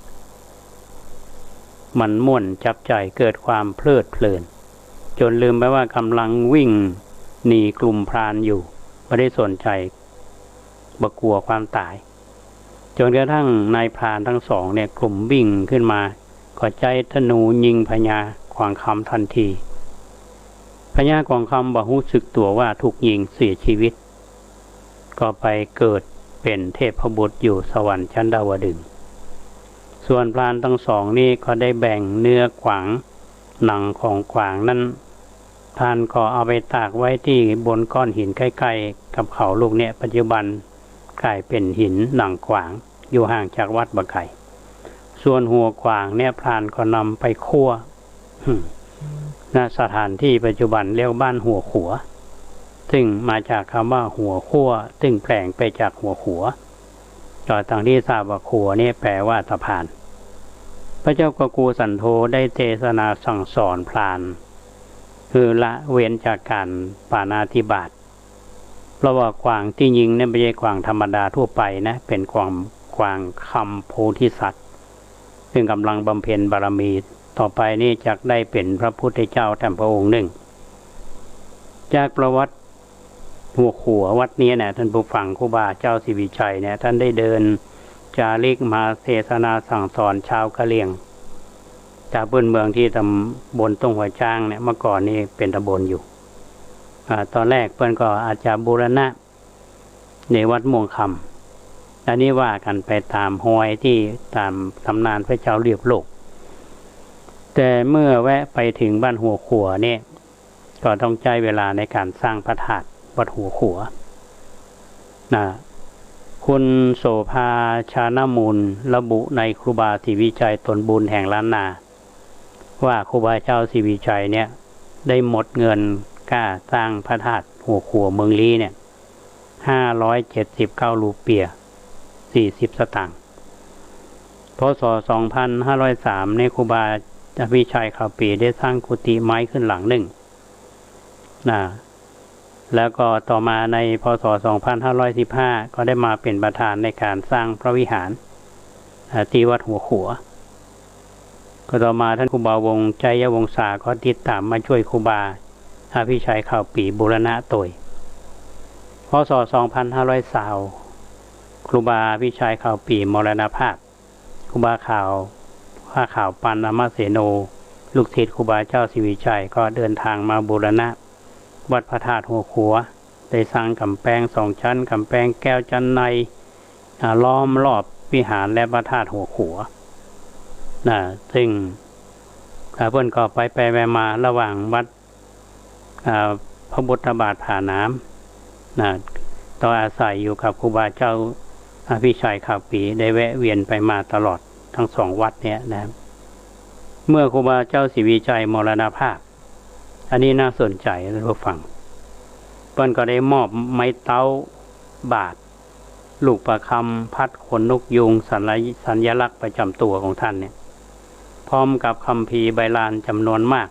มันม่วนจับใจ๋ เกิดความเพลิดเพลิน จ๋นลืมไปว่ากำลังวิ่งหนีกลุ่มพรานอยู่ บ่ได้สนใจ๋ บ่กั๋วความต๋าย จ๋นกระทั่งนายพรานตึงสองเนี่ยกลุ่มวิ่งขึ้นมา ก็ใจ๊ธนูยิงพญากวางคำตันที พญากวางคำบ่ฮู้สึกตั๋วว่าถูกยิงเสียจีวิต ก็ไปเกิดเป๋นเทพบุตรอยู่สวรรค์จั๊นดาวดึงส์ ส่วนพรานตึงสองนี่ก็ได้แบ่งเนื้อกวาง หนังของกวางนั้น พรานก็เอาไปตากไว้ตี้บนก้อนหินใก้ๆ กับเขาลูกเนี้ย ปัจจุบันก๋ายเป๋นหินหนังกวาง อยู่ห่างจากวัดบ่ไก๋ ส่วนหัวกวางเนี่ยพรานก็นำไปคั่ว ณ สถานตี้ปัจจุบันเรียกบ้านหัวขัว ซึ่งมาจากกำว่าหัวขั้ว ซึ่งแปลงไปจากหัวขัว ก็ตังตี้ทราบว่าขัวนี่แปลว่าสะพาน พระเจ้ากกูสันโธได้เตสนาสั่งสอนพราน หื้อละเว้นจากก๋านปาณาติบาต เพราะว่ากวางตี้ยิงเนี่ยบ่ใจ้กวางธรรมดาทั่วไปนะ เป๋นกวาง กวางคำโพธิสัตว์ ซึ่งก่ำลังบำเพ็ญบารมี ต่อไปนี่จักได้เป๋นพระพุทธเจ้าแถมพระองค์นึ่ง จากประวัติหัวขัววัดเนี้ยนะ ต้านผู้ฟัง ครูบาเจ้าศรีวิชัยเนี่ย ต้านได้เดินจาริกมาเตสนาสั่งสอนจาวกะเหรี่ยง จาวปื้นเมืองตี้ตำบลต้งหัวจ๊างเนี่ย เมื่อก่อนนี่เป๋นตำบลอยู่ อา ต๋อนแรกเปิ้นก็อาจจะบูรณะ ในวัดม่วงคำ อันนี้ว่ากั๋นไปต๋ามฮอยตี้ต๋ามต๋ำนานพระเจ้าเรียบโลก แต่เมื่อแวะไปเถิงบ้านหัวขัวเนี่ย ก็ต้องใจ๊เวลาในก๋านสร้างพระธาตุวัดหัวขัว นะ คุณโสภา ชานมูล ระบุในครูบาศรีวิชัยตนบุญแห่งล้านนา ว่าครูบาเจ้าศรีวิชัยเนี่ย ได้หมดเงินก้าสร้างพระธาตุหัวขัวเมืองลี้เนี่ย ห้าร้อยเจ็ดสิบเก้ารูเปียห์ สี่สิบสตางค์ พ.ศ. สองพันห้าร้อยสาม เนี่ย ครูบาอภิชัยข่าวปี๋ได้สร้างกุฏิไม้ขึ้นหลังนึ่ง นะ แล้วก็ต่อมาใน พ.ศ. สองพันห้าร้อยสิบห้า ก็ได้มาเป๋นประธานในก๋านสร้างพระวิหาร อ่า ตี้วัดหัวขัว ก็ต่อมาต้านครูบาวงศ์ ไชยวงศา ก็ติดต๋ามมาจ้วยครูบาอภิชัยข่าวปี๋บูรณะโตย พ.ศ. สองพันห้าร้อยซาว ครูบาอภิชัยข่าวปี๋มรณภาพ ครูบาขาว ผ้าขาวปันอมเสโน ลูกศิษย์ครูบาเจ้าศรีวิชัยก็เดินทางมาบูรณะวัดพระธาตุหัวขัว ได้สร้างก๋ำแปงสองชั้น ก๋ำแปงแก้วชั้นใน อ่า ล้อมรอบวิหารและพระธาตุหัวขัว นะ ซึ่ง อ่า เปิ้นก็ไปไปมามาระหว่างวัด อ่า พระพุทธบาทผาหนาม นะ ต่ออาศัยอยู่กับครูบาเจ้าอภิชัยข่าวปี๋ ได้แวะเวียนไปมาตลอดตึงสองวัดเนี่ยนะ เมื่อครูบาเจ้าศรีวิชัยมรณภาพ อันนี้น่าสนใจ๋ต้านผู้ฟัง เปิ้นก็ได้มอบไม้เต๊า บาตร ลูกประคำ พัดขนนกยูง สัญลักษณ์ สัญลักษณ์ประจ๋ำตั๋วของต้านเนี่ย พร้อมกับคัมภีร์ใบลานจ๋ำนวนมาก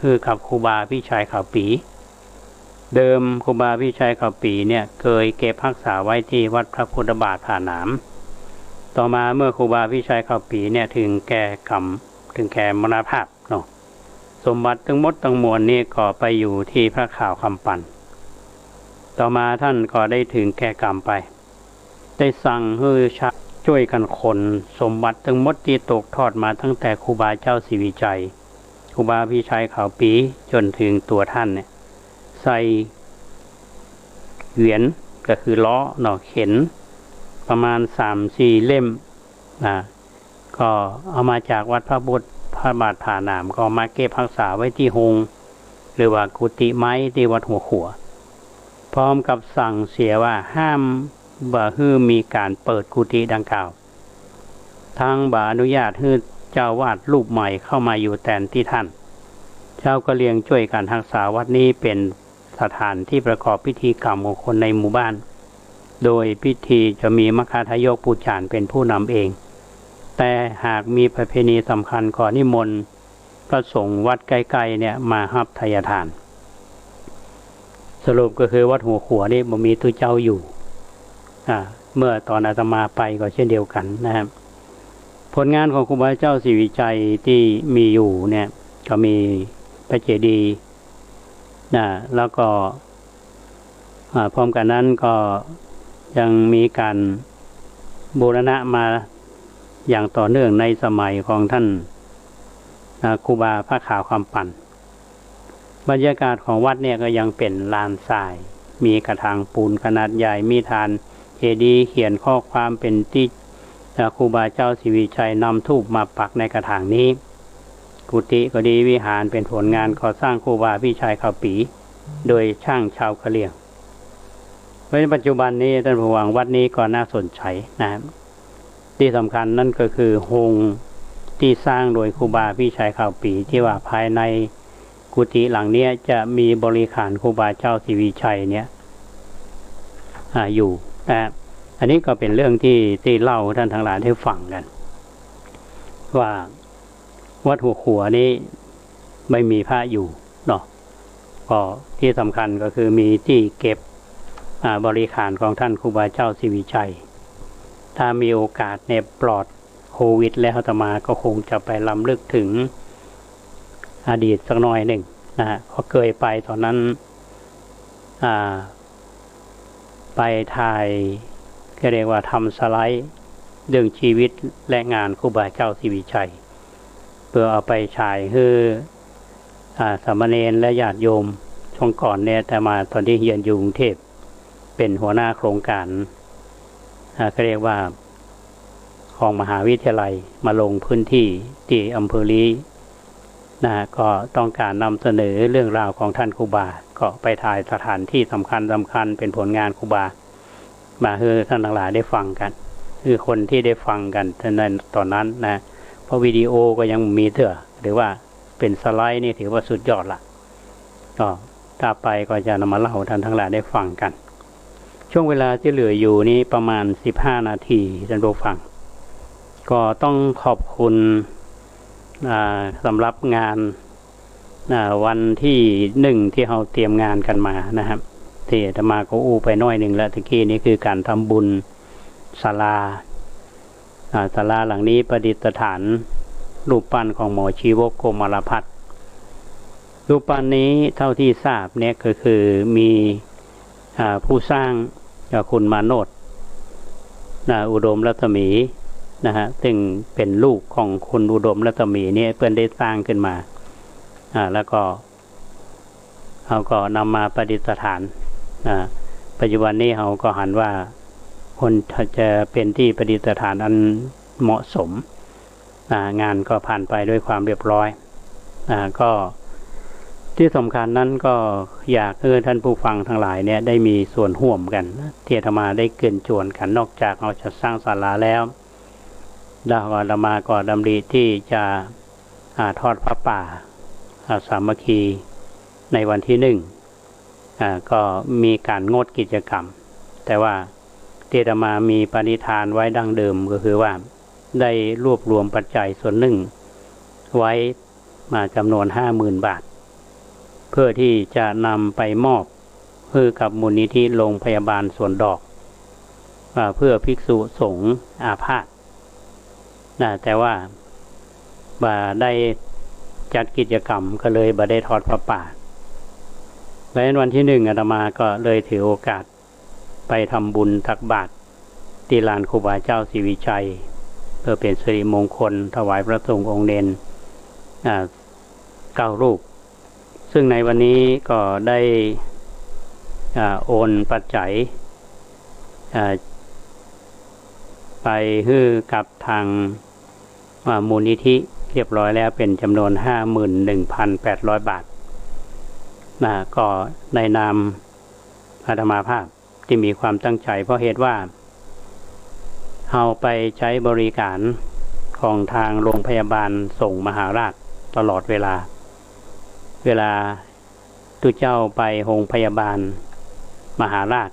หื้อกับครูบาอภิชัยข่าวปี๋ เดิมครูบาอภิชัยข่าวปี๋เนี่ยเกยเก็บฮักษาไว้ตี้วัดพระพุทธบาทผาหนาม ต่อมาเมื่อครูบาอภิชัยข่าวปี๋เนี่ยเถิงแก่กรรม เถิงแก่มรณภาพเนาะ สมบัติตึงหมดตึงมวลนี่ก็ไปอยู่ตี้พระขาวคำปัน ต่อมาต้านก็ได้เถิงแก่กรรมไป ได้สั่งหื้อชาวจ้วยกั๋นขนสมบัติตึงหมดตี้ตกทอดมาตั้งแต่ครูบาเจ้าศรีวิชัย ครูบาอภิชัยข่าวปี๋จ๋นเถิงตั๋วต้านเนี่ย ใส่เหวียน ก็คือล้อเนาะ เข็น ประมาณสามสี่เล่ม นะ ก็เอามาจากวัดพระพุทธ พระบาทผาหนาม ก็มาเก็บฮักษาไว้ตี้โฮง หรือว่ากุฏิไม้ตี้วัดหัวขัว พร้อมกับสั่งเสียว่าห้ามบ่หื้อมีก๋านเปิดกุฏิดังกล่าว ตึงบ่อนุญาตหื้อเจ้าอาวาสรูปใหม่เข้ามาอยู่แตนตี้ต้าน จาวกะเหรี่ยงจ้วยกั๋นฮักษาวัดนี้เป๋นสถานตี้ประกอบพิธีกรรมของคนในหมู่บ้าน โดยพิธีจะมีมัคคทายกปู่จ๋านเป๋นผู้นำเอง แต่หากมีประเพณีสำคัญก็นิมนต์พระสงฆ์วัดใก้ๆ เนี่ยมาฮับไทยทาน สรุปก็คือวัดหัวขัวนี่บ่มีตุ๊เจ้าอยู่ อ่า เมื่อตอนอาตมาไปก็เช่นเดียวกันนะครับ ผลงานของครูบาเจ้าศรีวิชัยตี้มีอยู่เนี่ย ก็มีพระเจดีย์นะ แล้วก็ อ่า พร้อมกั๋นนั้นก็ยังมีก๋านบูรณะมาอย่างต่อเนื่องในสมัยของท่าน อ่า ครูบาพระขาวคำปั่น บรรยากาศของวัดเนี่ยก็ยังเป๋นลานทราย มีกระถางปูนขนาดใหญ่ มีฐานเจดีย์เขียนข้อความเป๋นตี้ อ่า ครูบาเจ้าศรีวิชัยนำธูปมาปักในกระถางนี้ กุฏิก็ดี วิหารเป๋นผลงานก่อสร้างครูบาพิชัยข้าวปี๋ โดยช่างชาวกะเหรี่ยง เพราะฉะนั้นปัจจุบันนี้ท่านผู้ฟัง วัดนี้ก็น่าสนใจนะครับ ตี้สำคัญนั้นก็คือโฮงตี้สร้างโดยครูบาพิชัยข้าวปี๋ ตี้ว่าภายในกุฏิหลังเนี้ยจะมีบริขารครูบาเจ้าศรีวิชัยเนี่ย อ่า อยู่นะ อันนี้ก็เป๋นเรื่องตี้ ตี้เล่าให้ท่านทั้งหลายได้ฟังกั๋น ว่าวัดหัวขัวนี้ไม่มีพระอยู่เนาะ ก็ตี้สำคัญก็คือมีตี้เก็บ อ่า บริขารของท่านครูบาเจ้าศรีวิชัย ถ้ามีโอกาสเนี่ยปลอดโควิดแล้ว อาตมาก็คงจะไปรำลึกเถิงอดีตสักหน่อยนึ่งนะฮะ เพราะเกยไปตอนนั้น อ่า ไปถ่าย ก็เรียกว่าทำสไลด์เรื่องชีวิตและงานครูบาเจ้าศรีวิชัย เพื่อเอาไปฉายหื้อ อ่า สามเณรและญาติโยม ช่วงก่อนเนี่ยอาตมาตอนตี้เฮียนอยู่กรุงเทพฯ เป๋นหัวหน้าโครงก๋าน อ่า ก็เรียกว่าของมหาวิทยาลัย มาลงพื้นตี้ตี้อำเภอลี้นะฮะ ก็ต้องก๋านนำเสนอเรื่องราวของท่านครูบา ก็ไปถ่ายสถานตี้สำคัญสำคัญเป๋นผลงานครูบา มาหื้อท่านทั้งหลายได้ฟังกั๋น หื้อคนตี้ได้ฟังกั๋นในตอนนั้นนะ เพราะวิดีโอก็ยังบ่มีเตื้อ ถือว่าเป๋นสไลด์นี่ถือว่าสุดยอดละ ก็ถ้าไปก็จะนำมาเล่าให้ท่านทั้งหลายได้ฟังกั๋น ช่วงเวลาตี้เหลืออยู่นี้ประมาณสิบห้านาที ท่านผู้ฟัง ก็ต้องขอบคุณ อ่า สำหรับงาน อ่า วันตี้หนึ่งตี้เฮาเตรียมงานกั๋นมานะครับ ตี้อาตมาก็อู้ไปหน้อยนึ่งแล้วตะกี้นี้ คือก๋านทำบุญศาลา อ่า ศาลาหลังนี้ประดิษฐานรูปปั้นของหมอชีวก โกมารพัส รูปปั้นนี้เท่าตี้ทราบเนี่ยก็คือมี อ่า ผู้สร้างก็คุณมาโนช อ่า อุดมรัศมีนะฮะ ซึ่งเป๋นลูกของคุณอุดมรัศมีเนี่ย เปิ้นได้สร้างขึ้นมา อ่า แล้วก็ เฮาก็นำมาประดิษฐาน อ่า ปัจจุบันนี้เฮาก็หันว่าควรจะเป๋นตี้ประดิษฐานอันเหมาะสม อ่า งานก็ผ่านไปด้วยความเรียบร้อย อ่า ก็ตี้สำคัญนั้นก็อยากหื้อท่านผู้ฟังทั้งหลายเนี่ยได้มีส่วนฮ่วมกั๋น ตี้อาตมาได้เกริ่นจวนกั๋น นอกจากเฮาจะสร้างศาลาแล้ว แล้วอาตมาก็ดำริตี้จะ อ่า ทอดผ้าป่า อ่า สามัคคีในวันตี้หนึ่ง อ่า ก็มีก๋านงดกิจกรรม แต่ว่าตี้อาตมามีปณิธานไว้ดั้งเดิม ก็คือว่าได้รวบรวมปัจจัยส่วนนึ่งไว้มาจ๋ำนวนห้าหมื่นบาท เพื่อตี้จะนำไปมอบหื้อกับมูลนิธิโรงพยาบาลสวนดอก อ่า เพื่อภิกษุสงฆ์อาพาธนะ แต่ว่าบ่ได้จัดกิจกรรม ก็เลยบ่ได้ทอดผ้าป่า และวันตี้หนึ่งอาตมาก็เลยถือโอกาสไปทำบุญตักบาตรตี้ลานครูบาเจ้าศรีวิชัย เพื่อเป๋นสิริมงคลถวายพระสงฆ์องค์เณร อ่า เก้ารูป ซึ่งในวันนี้ก็ได้ อ่า โอนปัจจัย อ่า ไปหื้อกับทาง อ่า มูลนิธิเรียบร้อยแล้ว เป๋นจ๋ำนวนห้าหมื่นหนึ่งพันแปดร้อยบาทนะ ก็ในนามอาตมาภาพตี้มีความตั้งใจ๋ เพราะเหตุว่าเฮาไปใจ๊บริการของทางโรงพยาบาลสงฆ์มหาราชตลอดเวลา เวลาตุ๊เจ้าไปโรงพยาบาลมหาราช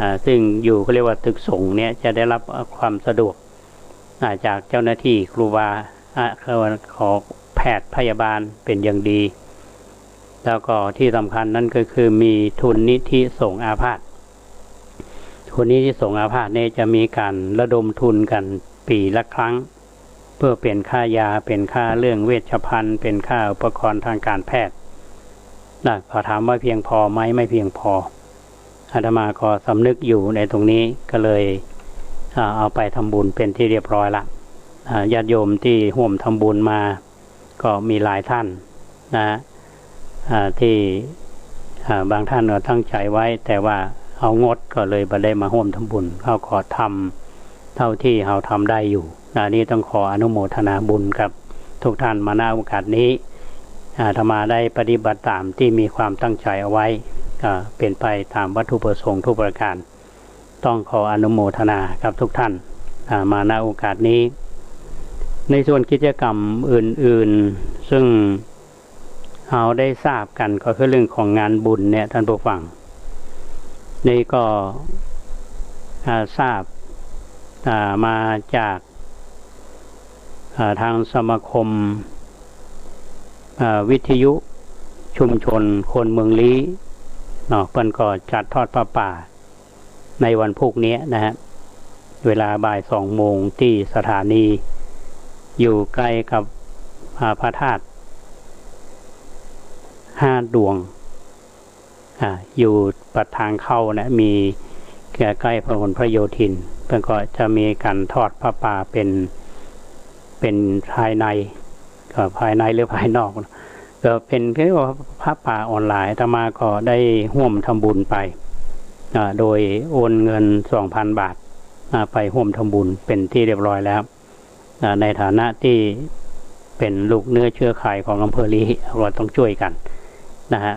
อ่า ซึ่งอยู่ เขาเรียกว่าตึกสงฆ์เนี่ย จะได้รับความสะดวก อ่า จากเจ้าหน้าตี้ครูบา อ่า เขาขอแพทย์พยาบาลเป๋นอย่างดี แล้วก็ที่สำคัญนั้นก็คือมีทุนนิธิสงฆ์อาพาธ ทุนนิธิสงฆ์อาพาธเนี่ยจะมีการระดมทุนกันปีละครั้ง เพื่อเป๋นค่ายา เป๋นค่าเรื่องเวชภัณฑ์ เป๋นค่าอุปกรณ์ทางการแพทย์นะ เขาถามว่าเพียงพอไหม ไม่เพียงพอ อาตมาก็สำนึกอยู่ในตรงนี้ ก็เลย อ่า เอาไปทำบุญเป็นที่เรียบร้อยละ อ่า ญาติโยมที่ร่วมทำบุญมา ก็มีหลายท่านนะ อ่า ที่ อ่า บางท่านก็ตั้งใจไว้ แต่ว่าเฮางดก็เลยบ่ได้มาร่วมทำบุญ เฮาก็ทำเท่าที่เฮาทำได้อยู่นะ นี่ต้องขออนุโมทนาบุญกับทุกท่านมา ณ โอกาสนี้ อาตมาได้ปฏิบัติตามที่มีความตั้งใจเอาไว้ อ่า เป๋นไปตามวัตถุประสงค์ทุกประการ ต้องขออนุโมทนากับทุกท่าน อ่า มา ณ โอกาสนี้ ในส่วนกิจกรรมอื่นๆ ซึ่งเฮาได้ทราบกันก็คือเรื่องของงานบุญเนี่ย ท่านผู้ฟัง นี่ก็ อ่า ทราบ อ่า มาจาก อ่า ทางสมาคม อ่า วิทยุชุมชนคนเมืองลี้เนาะ เปิ้นก็จัดทอดผ้าป่าในวันพุธเนี้ยนะฮะ เวลาบ่ายสองโมง ตี้สถานี อยู่ใกล้กับ อ่า พระธาตุห้าดวง อ่า อยู่ปากทางเข้านะ มีใกล้ๆ ถนนพหลโยธิน เปิ้นก็จะมีการทอดผ้าป่าเป๋น เป๋นภายใน ก็ภายในหรือภายนอกนะ ก็เป๋น เรียกว่าผ้าป่าออนไลน์ อาตมาก็ได้ร่วมทำบุญไป อ่า โดยโอนเงินสองพันบาท อ่า ไปร่วมทำบุญเป๋นที่เรียบร้อยแล้ว อ่า ในฐานะตี้เป๋นลูกเนื้อเชื้อไขของอำเภอลี้ ก็ต้องช่วยกันนะฮะ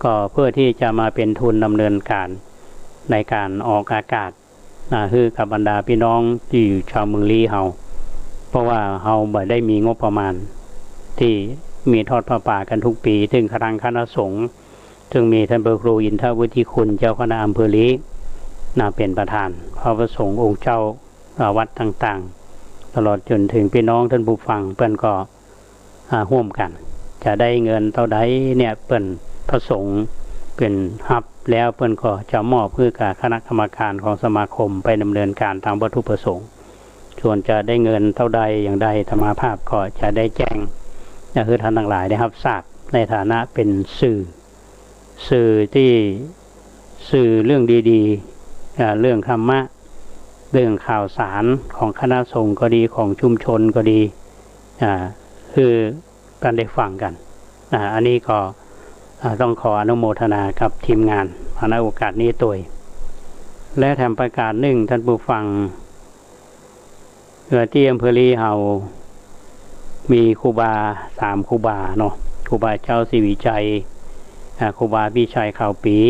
ก็เพื่อที่จะมาเป๋นทุนดำเนินการในการออกอากาศ อ่า หื้อกับบรรดาพี่น้องตี้อยู่ชาวเมืองลี้เฮา เพราะว่าเฮาบ่ได้มีงบประมาณตี้มีทอดผ้าป่ากันทุกปี ซึ่งทางคณะสงฆ์ ซึ่งมีท่านพระครูอินทวุฒิคุณ เจ้าคณะอำเภอลี้ นะ เป๋นประธาน พระประสงค์องค์เจ้า อ่า วัดต่างๆ ตลอดจ๋นถึงพี่น้องท่านผู้ฟัง เปิ้นก็ อ่า ร่วมกัน จะได้เงินเต้าใดเนี่ย เปิ้นประสงค์ เปิ้นฮับแล้ว เปิ้นก็จะมอบหื้อกับคณะกรรมการของสมาคมไปดำเนินการตามวัตถุประสงค์ ส่วนจะได้เงินเต้าใดอย่างใด อาตมาภาพก็จะได้แจ้ง นะ หื้อท่านตังหลายได้ฮับทราบ ในฐานะเป๋นสื่อ สื่อตี้ สื่อเรื่องดีๆ อ่า เรื่องธรรมะ เรื่องข่าวสารของคณะสงฆ์ก็ดี ของชุมชนก็ดี อ่า หื้อท่านได้ฟังกัน อ่า อันนี้ก็ อ่า ต้องขออนุโมทนากับทีมงานมา ณ โอกาสนี้ตวย และแถมประการนึ่ง ท่านผู้ฟัง เอ่อ ตี้อำเภอลี้เฮามีครูบาสามครูบาเนาะ ครูบาเจ้าศรีวิชัย อ่า ครูบาพิชัยขาวปี๋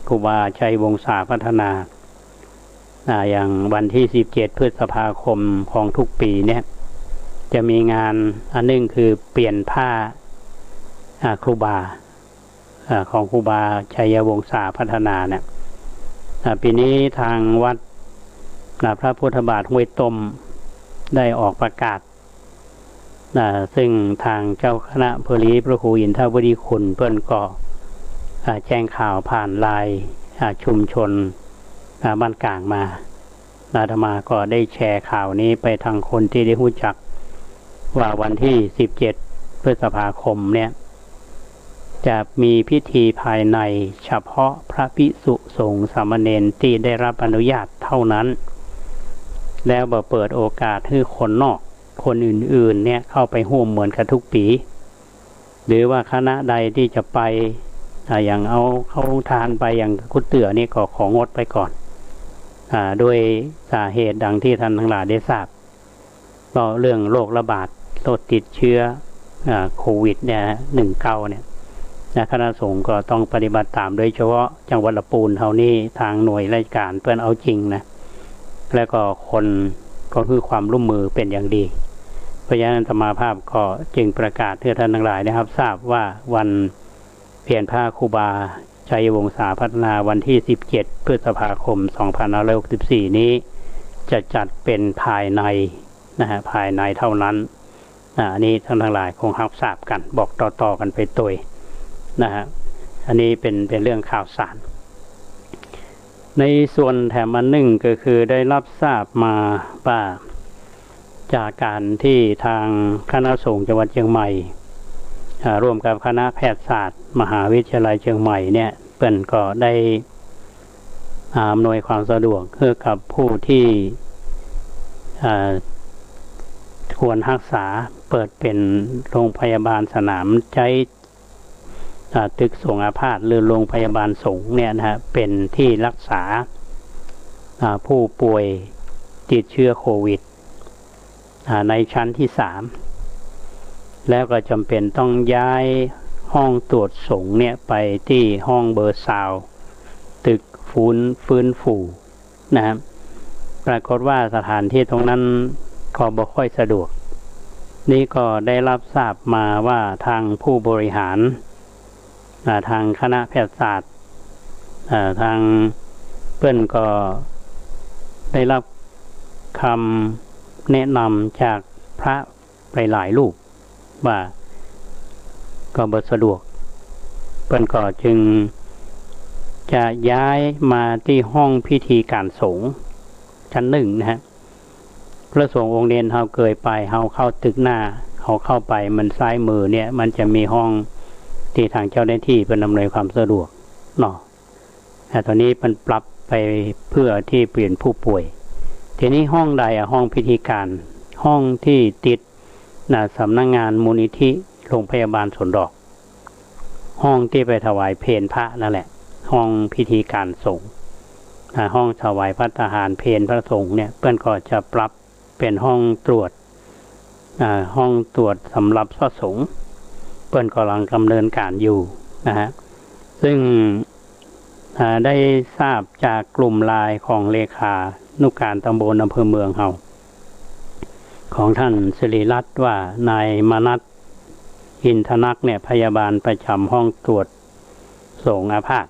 ครูบาชัยวงศาพัฒนา อ่า อย่างวันตี้สิบเจ็ดพฤษภาคมของทุกปี๋เนี่ย จะมีงานอันนึ่งคือเปลี่ยนผ้า อ่า ครูบา อ่า ของครูบาชัยวงศาพัฒนาเนี่ย อ่า ปี๋นี้ทางวัด อ่า พระพุทธบาทห้วยต้มได้ออกประกาศ อ่า ซึ่งทางเจ้าคณะอำเภอลี้พระครูอินทวุฒิคุณเปิ้นก็ อ่า แจ้งข่าวผ่านไลน์ อ่า ชุมชน อ่า บ้านกลางมา อาตมาก็ได้แชร์ข่าวนี้ไปทางคนตี้ได้ฮู้จัก ว่าวันตี้สิบเจ็ดพฤษภาคมเนี่ย จะมีพิธีภายในเฉพาะพระภิกษุสงฆ์สามเณรตี้ได้รับอนุญาตเท่านั้น แล้วบ่เปิดโอกาสหื้อคนนอกคนอื่นๆ เนี่ยเข้าไปร่วมเหมือนกับทุกปี๋ หรือว่าคณะใดตี้จะไป อ่า อย่างเอาเข้าโฮงทานไป อย่างกุดเตื้อนี่ก็ของดไปก่อน อ่า ด้วยสาเหตุดังตี้ท่านตังหลายได้ทราบ เพราะเรื่องโรคระบาด โรคติดเชื้อ อ่า โควิดเนี่ย หนึ่งเก้าเนี่ย นะ คณะสงฆ์ก็ต้องปฏิบัติตาม โดยเฉพาะจังหวัดละปูนเฮานี่ ทางหน่วยราชการเปิ้นเอาจริงนะ แล้วก็คนก็หื้อความร่วมมือเป๋นอย่างดี เพราะฉะนั้นอาตมาภาพก็จึงประกาศหื้อท่านตังหลายได้ฮับทราบว่าวันเปลี่ยนผ้าครูบาชัยวงศาพัฒนาวันตี้สิบเจ็ดพฤษภาคมสองพันห้าร้อยหกสิบสี่นี้ จะจัดเป๋นภายใน นะฮะ ภายในเท่านั้น อ่า อันนี้ท่านตังหลายคงฮับทราบกั๋น บอกต่อๆ กั๋นไปตวย นะฮะ อันนี้เป๋น เป๋นเรื่องข่าวสาร ในส่วนแถมอันนึ่งก็คือได้ฮับทราบมาว่า จากก๋านตี้ตางคณะสงฆ์จังหวัดเจียงใหม่ อ่า ฮ่วมกับคณะแพทยศาสตร์มหาวิทยาลัยเจียงใหม่เนี่ย เปิ้นก็ได้ อ่า อำนวยความสะดวกหื้อกับผู้ตี้ อ่า ควรฮักษา เปิดเป๋นโรงพยาบาลสนามใจ๊ อ่า ตึกสงฆ์อาพาธหรือโรงพยาบาลสงฆ์เนี่ยนะฮะ เป๋นตี้ฮักษา อ่า ผู้ป่วยติดเจื้อโควิด อ่า ในชั้นตี้สาม แล้วก็จ๋ำเป๋นต้องย้ายห้องตรวจสงฆ์เนี่ยไปตี้ห้องเบอร์ซาว ตึกฟื้น ฟื้นฟูนะฮะ ปรากฏว่าสถานตี้ตรงนั้นก็บ่ค่อยสะดวก นี่ก็ได้ฮับทราบมาว่าตางผู้บริหาร อ่า ตางคณะแพทยศาสตร์ อ่า ตางเปิ้นก็ได้ฮับกำแนะนำจากพระหลายๆ รูปว่าก็บ่สะดวก เปิ้นก็จึงจะย้ายมาตี้ห้องพิธีก๋านสงฆ์ชั้นนึ่งนะฮะ พระสงฆ์องค์เณรเฮาเกยไป เฮาเข้าตึกหน้า เฮาเข้าไปมันซ้ายมือเนี่ย มันจะมีห้องตี้ตางเจ้าหน้าตี้เปิ้นอำนวยความสะดวกเนาะ อ่า ต๋อนนี้เปิ้นปรับไปเปื้อตี้เป๋นผู้ป่วย ทีนี้ห้องใดอะ ห้องพิธีก๋าน ห้องตี้ติด นะ สำนักงานมูลนิธิโรงพยาบาลสวนดอก ห้องตี้ไปถวายเพลพระนั่นแหละ ห้องพิธีก๋านสงฆ์ อ่า ห้องถวายภัตตาหารเพลพระสงฆ์เนี่ย เปิ้นก็จะปรับเป๋นห้องตรวจ อ่า ห้องตรวจสำหรับพระสงฆ์ เปิ้นก่ำลังดำเนินก๋านอยู่นะฮะ ซึ่ง อ่า ได้ทราบจากกลุ่มไลน์ของเลขานุการตำบลอำเภอเมืองเฮา ของท่านสิริรัตน์ว่า นายมนัส อินทนักเนี่ย พยาบาลประจ๋ำห้องตรวจสงฆ์อาพาธ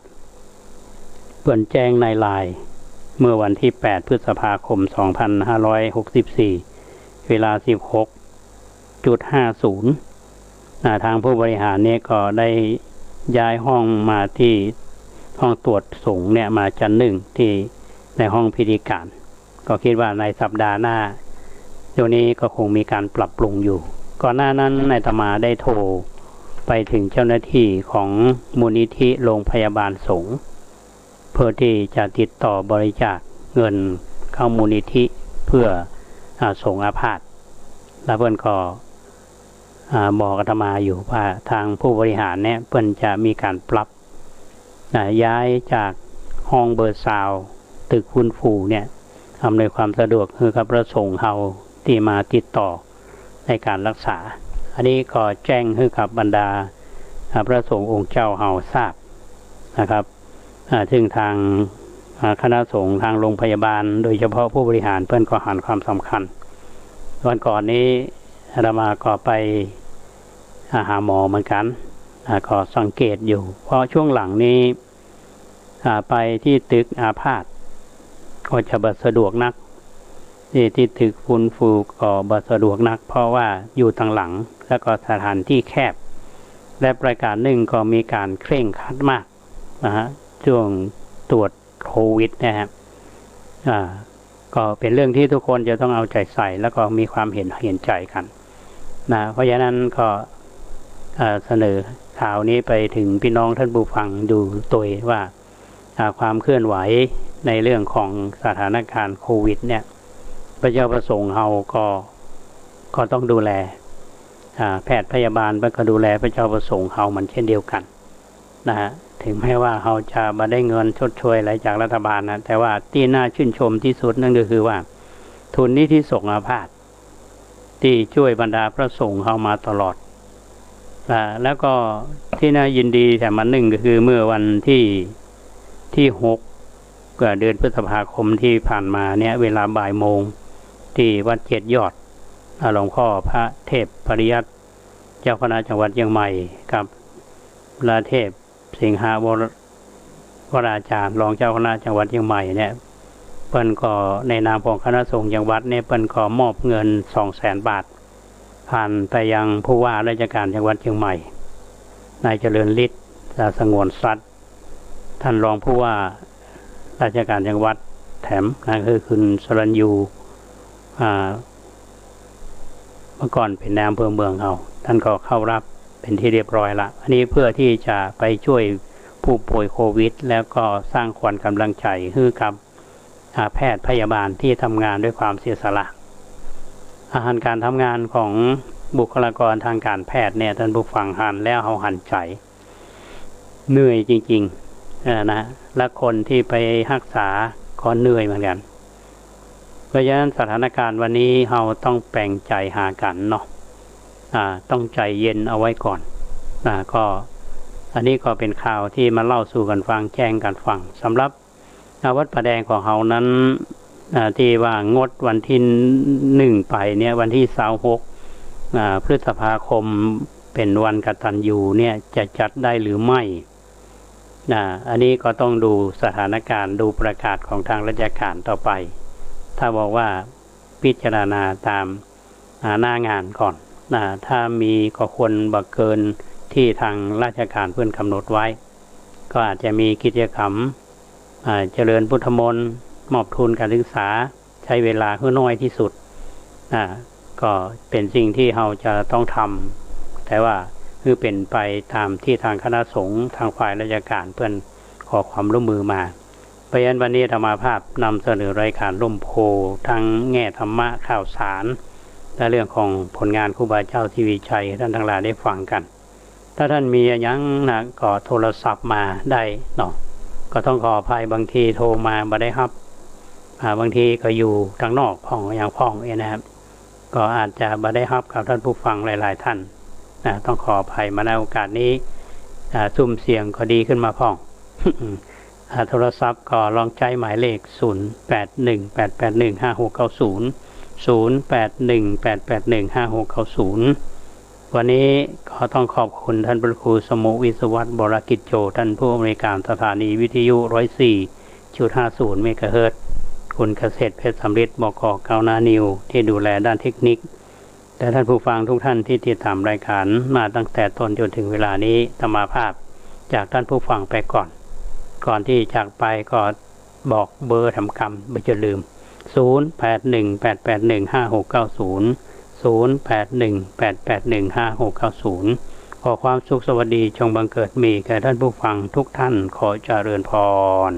เปิ้นแจ้งในไลน์เมื่อวันตี้แปดพฤษภาคมสองพันห้าร้อยหกสิบสี่ เวลาสิบหกจุดห้าศูนย์ อ่า ตางผู้บริหารเนี่ยก็ได้ย้ายห้องมาตี้ห้องตรวจสงฆ์เนี่ย มาชั้นนึ่งตี้ในห้องพิธีก๋าน ก็กึ๊ดว่าในสัปดาห์หน้า ตรงนี้ก็คงมีก๋านปรับปรุงอยู่ ก่อนหน้านั้นอาตมาได้โทรไปเถิงเจ้าหน้าตี้ของมูลนิธิโรงพยาบาลสงฆ์ เปื้อตี้จะติดต่อบริจาคเงินเข้ามูลนิธิเปื้อ อ่า สงฆ์อาพาธ แล้วเปิ้นก็ อ่า บอกอาตมาอยู่ว่าตางผู้บริหารเนี่ย เปิ้นจะมีก๋านปรับ นะ ย้ายจากห้องเบอร์ซาว ตึกฟื้นฟูเนี่ย อำนวยความสะดวกหื้อกับพระสงฆ์เฮาตี้มาติดต่อในก๋านฮักษา อันนี้ก็แจ้งหื้อกับบรรดา อ่า พระสงฆ์องค์เจ้าเฮาทราบนะครับ อ่า ซึ่งตาง อ่า คณะสงฆ์ตางโรงพยาบาล โดยเฉพาะผู้บริหารเปิ้นก็หันความสำคัญ วันก่อนนี้อาตมาก็ไป อ่า หาหมอเหมือนกั๋น อ่า ก็สังเกตอยู่ เพราะช่วงหลังนี้ อ่า ไปตี้ตึกอาพาธก็จะบ่สะดวกนัก ตี้ ตี้ตึกฟื้นฟูก็บ่สะดวกนัก เพราะว่าอยู่ตางหลัง แล้วก็สถานตี้แคบ และประก๋านนึ่งก็มีก๋านเคร่งครัดมากนะฮะ ช่วงตรวจโควิดนะฮะ อ่า ก็เป๋นเรื่องตี้ทุกคนจะต้องเอาใจ๋ใส่ แล้วก็มีความเห็น เห็นใจ๋กั๋นนะ เพราะฉะนั้นก็ เอ่อ เสนอข่าวนี้ไปเถิงพี่น้องต้านผู้ฟังดูตวยว่า อ่า ความเคลื่อนไหวในเรื่องของสถานการณ์โควิดเนี่ย พระเจ้าพระสงฆ์เฮาก็ ก็ต้องดูแล อ่า แพทย์พยาบาลเปิ้นก็ดูแลพระเจ้าพระสงฆ์เฮาเหมือนเช่นเดียวกั๋นนะฮะ ถึงแม้ว่าเฮาจะบ่ได้เงินชดเชยอะไรจากรัฐบาลนะ แต่ว่าตี้น่าชื่นชมตี้สุดนั่นก็คือว่า ทุนนิธิสงฆ์อาพาธ ตี้จ้วยบรรดาพระสงฆ์เฮามาตลอด อ่า แล้วก็ตี้น่ายินดีแถมอันนึ่งก็คือเมื่อวันตี้ ตี้หก เอ่อ เดือนพฤษภาคมตี้ผ่านมาเนี่ย เวลาบ่ายโมง ตี้วัดเจ็ดยอด อ่า หลวงพ่อพระเทพปริยัติ เจ้าคณะจังหวัดเจียงใหม่ กับพระเทพสิงหวร วราจารย์ รองเจ้าคณะจังหวัดเจียงใหม่เนี่ย เปิ้นก็ในนามของคณะสงฆ์จังหวัดเนี่ย เปิ้นก็มอบเงินสองแสนบาท ผ่านไปยังผู้ว่าราชการจังหวัดเจียงใหม่ นายเจริญฤทธิ์ อ่า สงวนสัตว์ ท่านรองผู้ว่าราชการจังหวัดแถมนะ คือคุณสรัญยู อ่า เมื่อก่อนเป๋นนายอำเภอเมืองเฮา ท่านก็เข้ารับเป๋นที่เรียบร้อยละ อันนี้เพื่อที่จะไปช่วยผู้ป่วยโควิด แล้วก็สร้างขวัญกำลังใจหื้อกับ อ่า แพทย์พยาบาลที่ทำงานด้วยความเสียสละ อาหารการทำงานของบุคลากรทางการแพทย์เนี่ย ท่านผู้ฟังหันแล้วเฮาหันใจ๋ เหนื่อยจริงๆ เออ นะ และคนที่ไปฮักษาก็เหนื่อยเหมือนกั๋น เพราะฉะนั้นสถานการณ์วันนี้เฮาต้องแป๋งใจ๋หากั๋นเนาะ อ่า ต้องใจ๋เย็นเอาไว้ก่อน อ่า ก็ อันนี้ก็เป๋นข่าวที่มาเล่าสู่กั๋นฟัง แจ้งกั๋นฟัง สำหรับ อ่า วัดป่าแดงของเฮานั้น อ่า ตี้ว่างดวันตี้หนึ่งไปเนี่ย วันตี้ซาวหก อ่า พฤษภาคมเป๋นวันกตัญญูเนี่ย จะจัดได้หรือไม่ อ่า อันนี้ก็ต้องดูสถานการณ์ ดูประกาศของทางราชการต่อไป ถ้าบอกว่าพิจารณาต๋าม อ่า หน้างานก่อน อ่า ถ้ามีก็ควรบ่เกินตี้ทางราชการเปิ้นกำหนดไว้ ก็อาจจะมีกิจกรรม อ่า เจริญพุทธมนต์ มอบทุนการศึกษา ใจ๊เวลาหื้อน้อยตี้สุด อ่า ก็เป๋นสิ่งตี้เฮาจะต้องทำ แต่ว่าหื้อเป๋นไปต๋ามตี้ทางคณะสงฆ์ ทางฝ่ายราชการเปิ้นขอความร่วมมือมา เพราะฉะนั้นวันนี้อาตมาภาพนำเสนอรายการร่มโพธิ์ ทั้งแง่ธรรมะข่าวสาร และเรื่องของผลงานครูบาเจ้าทีวีชัย ท่านตังหลายได้ฟังกั๋น ถ้าท่านมีอะหยังนะ ก็โทรศัพท์มาได้เนาะ ก็ต้องขออภัย บางทีโทรมาบ่ได้ฮับ อ่า บางทีก็อยู่ตางนอกพ่องอะหยังพ่องเนี่ยนะครับ ก็อาจจะบ่ได้ฮับกับท่านผู้ฟังหลายๆ ท่านนะ ต้องขออภัยมา ในโอกาสนี้ อ่า ซุ่มเสียงก็ดีขึ้นมาพ่อง อ่า โทรศัพท์ก็ลองใจ๊หมายเลข ศูนย์แปดหนึ่งแปดแปดหนึ่งห้าหกเก้าศูนย์ ศูนย์แปดหนึ่งแปดแปดหนึ่งห้าหกเก้าศูนย์ วันนี้ก็ต้องขอบคุณท่านพระครูสมุวิศวัตร บรกิจโจ ท่านผู้อำนวยการสถานีวิทยุ ร้อยสี่จุดห้าศูนย์ เมกะเฮิรตซ์ คุณเกษตรเพชรสำริด บก ก้าวหน้านิว ที่ดูแลด้านเทคนิค และท่านผู้ฟังทุกท่านที่ติดต๋ามรายการมาตั้งแต่ต้นจนถึงเวลานี้ อาตมาภาพจากท่านผู้ฟังไปก่อน ก่อนตี้จากไปก็บอกเบอร์แถมกำ บ่จะลืม ศูนย์แปดหนึ่งแปดแปดหนึ่งห้าหกเก้าศูนย์ ศูนย์แปดหนึ่งแปดแปดหนึ่งห้าหกเก้าศูนย์ ขอความสุขสวัสดีจงบังเกิดมีแก่ท่านผู้ฟังทุกท่าน ขอเจริญพร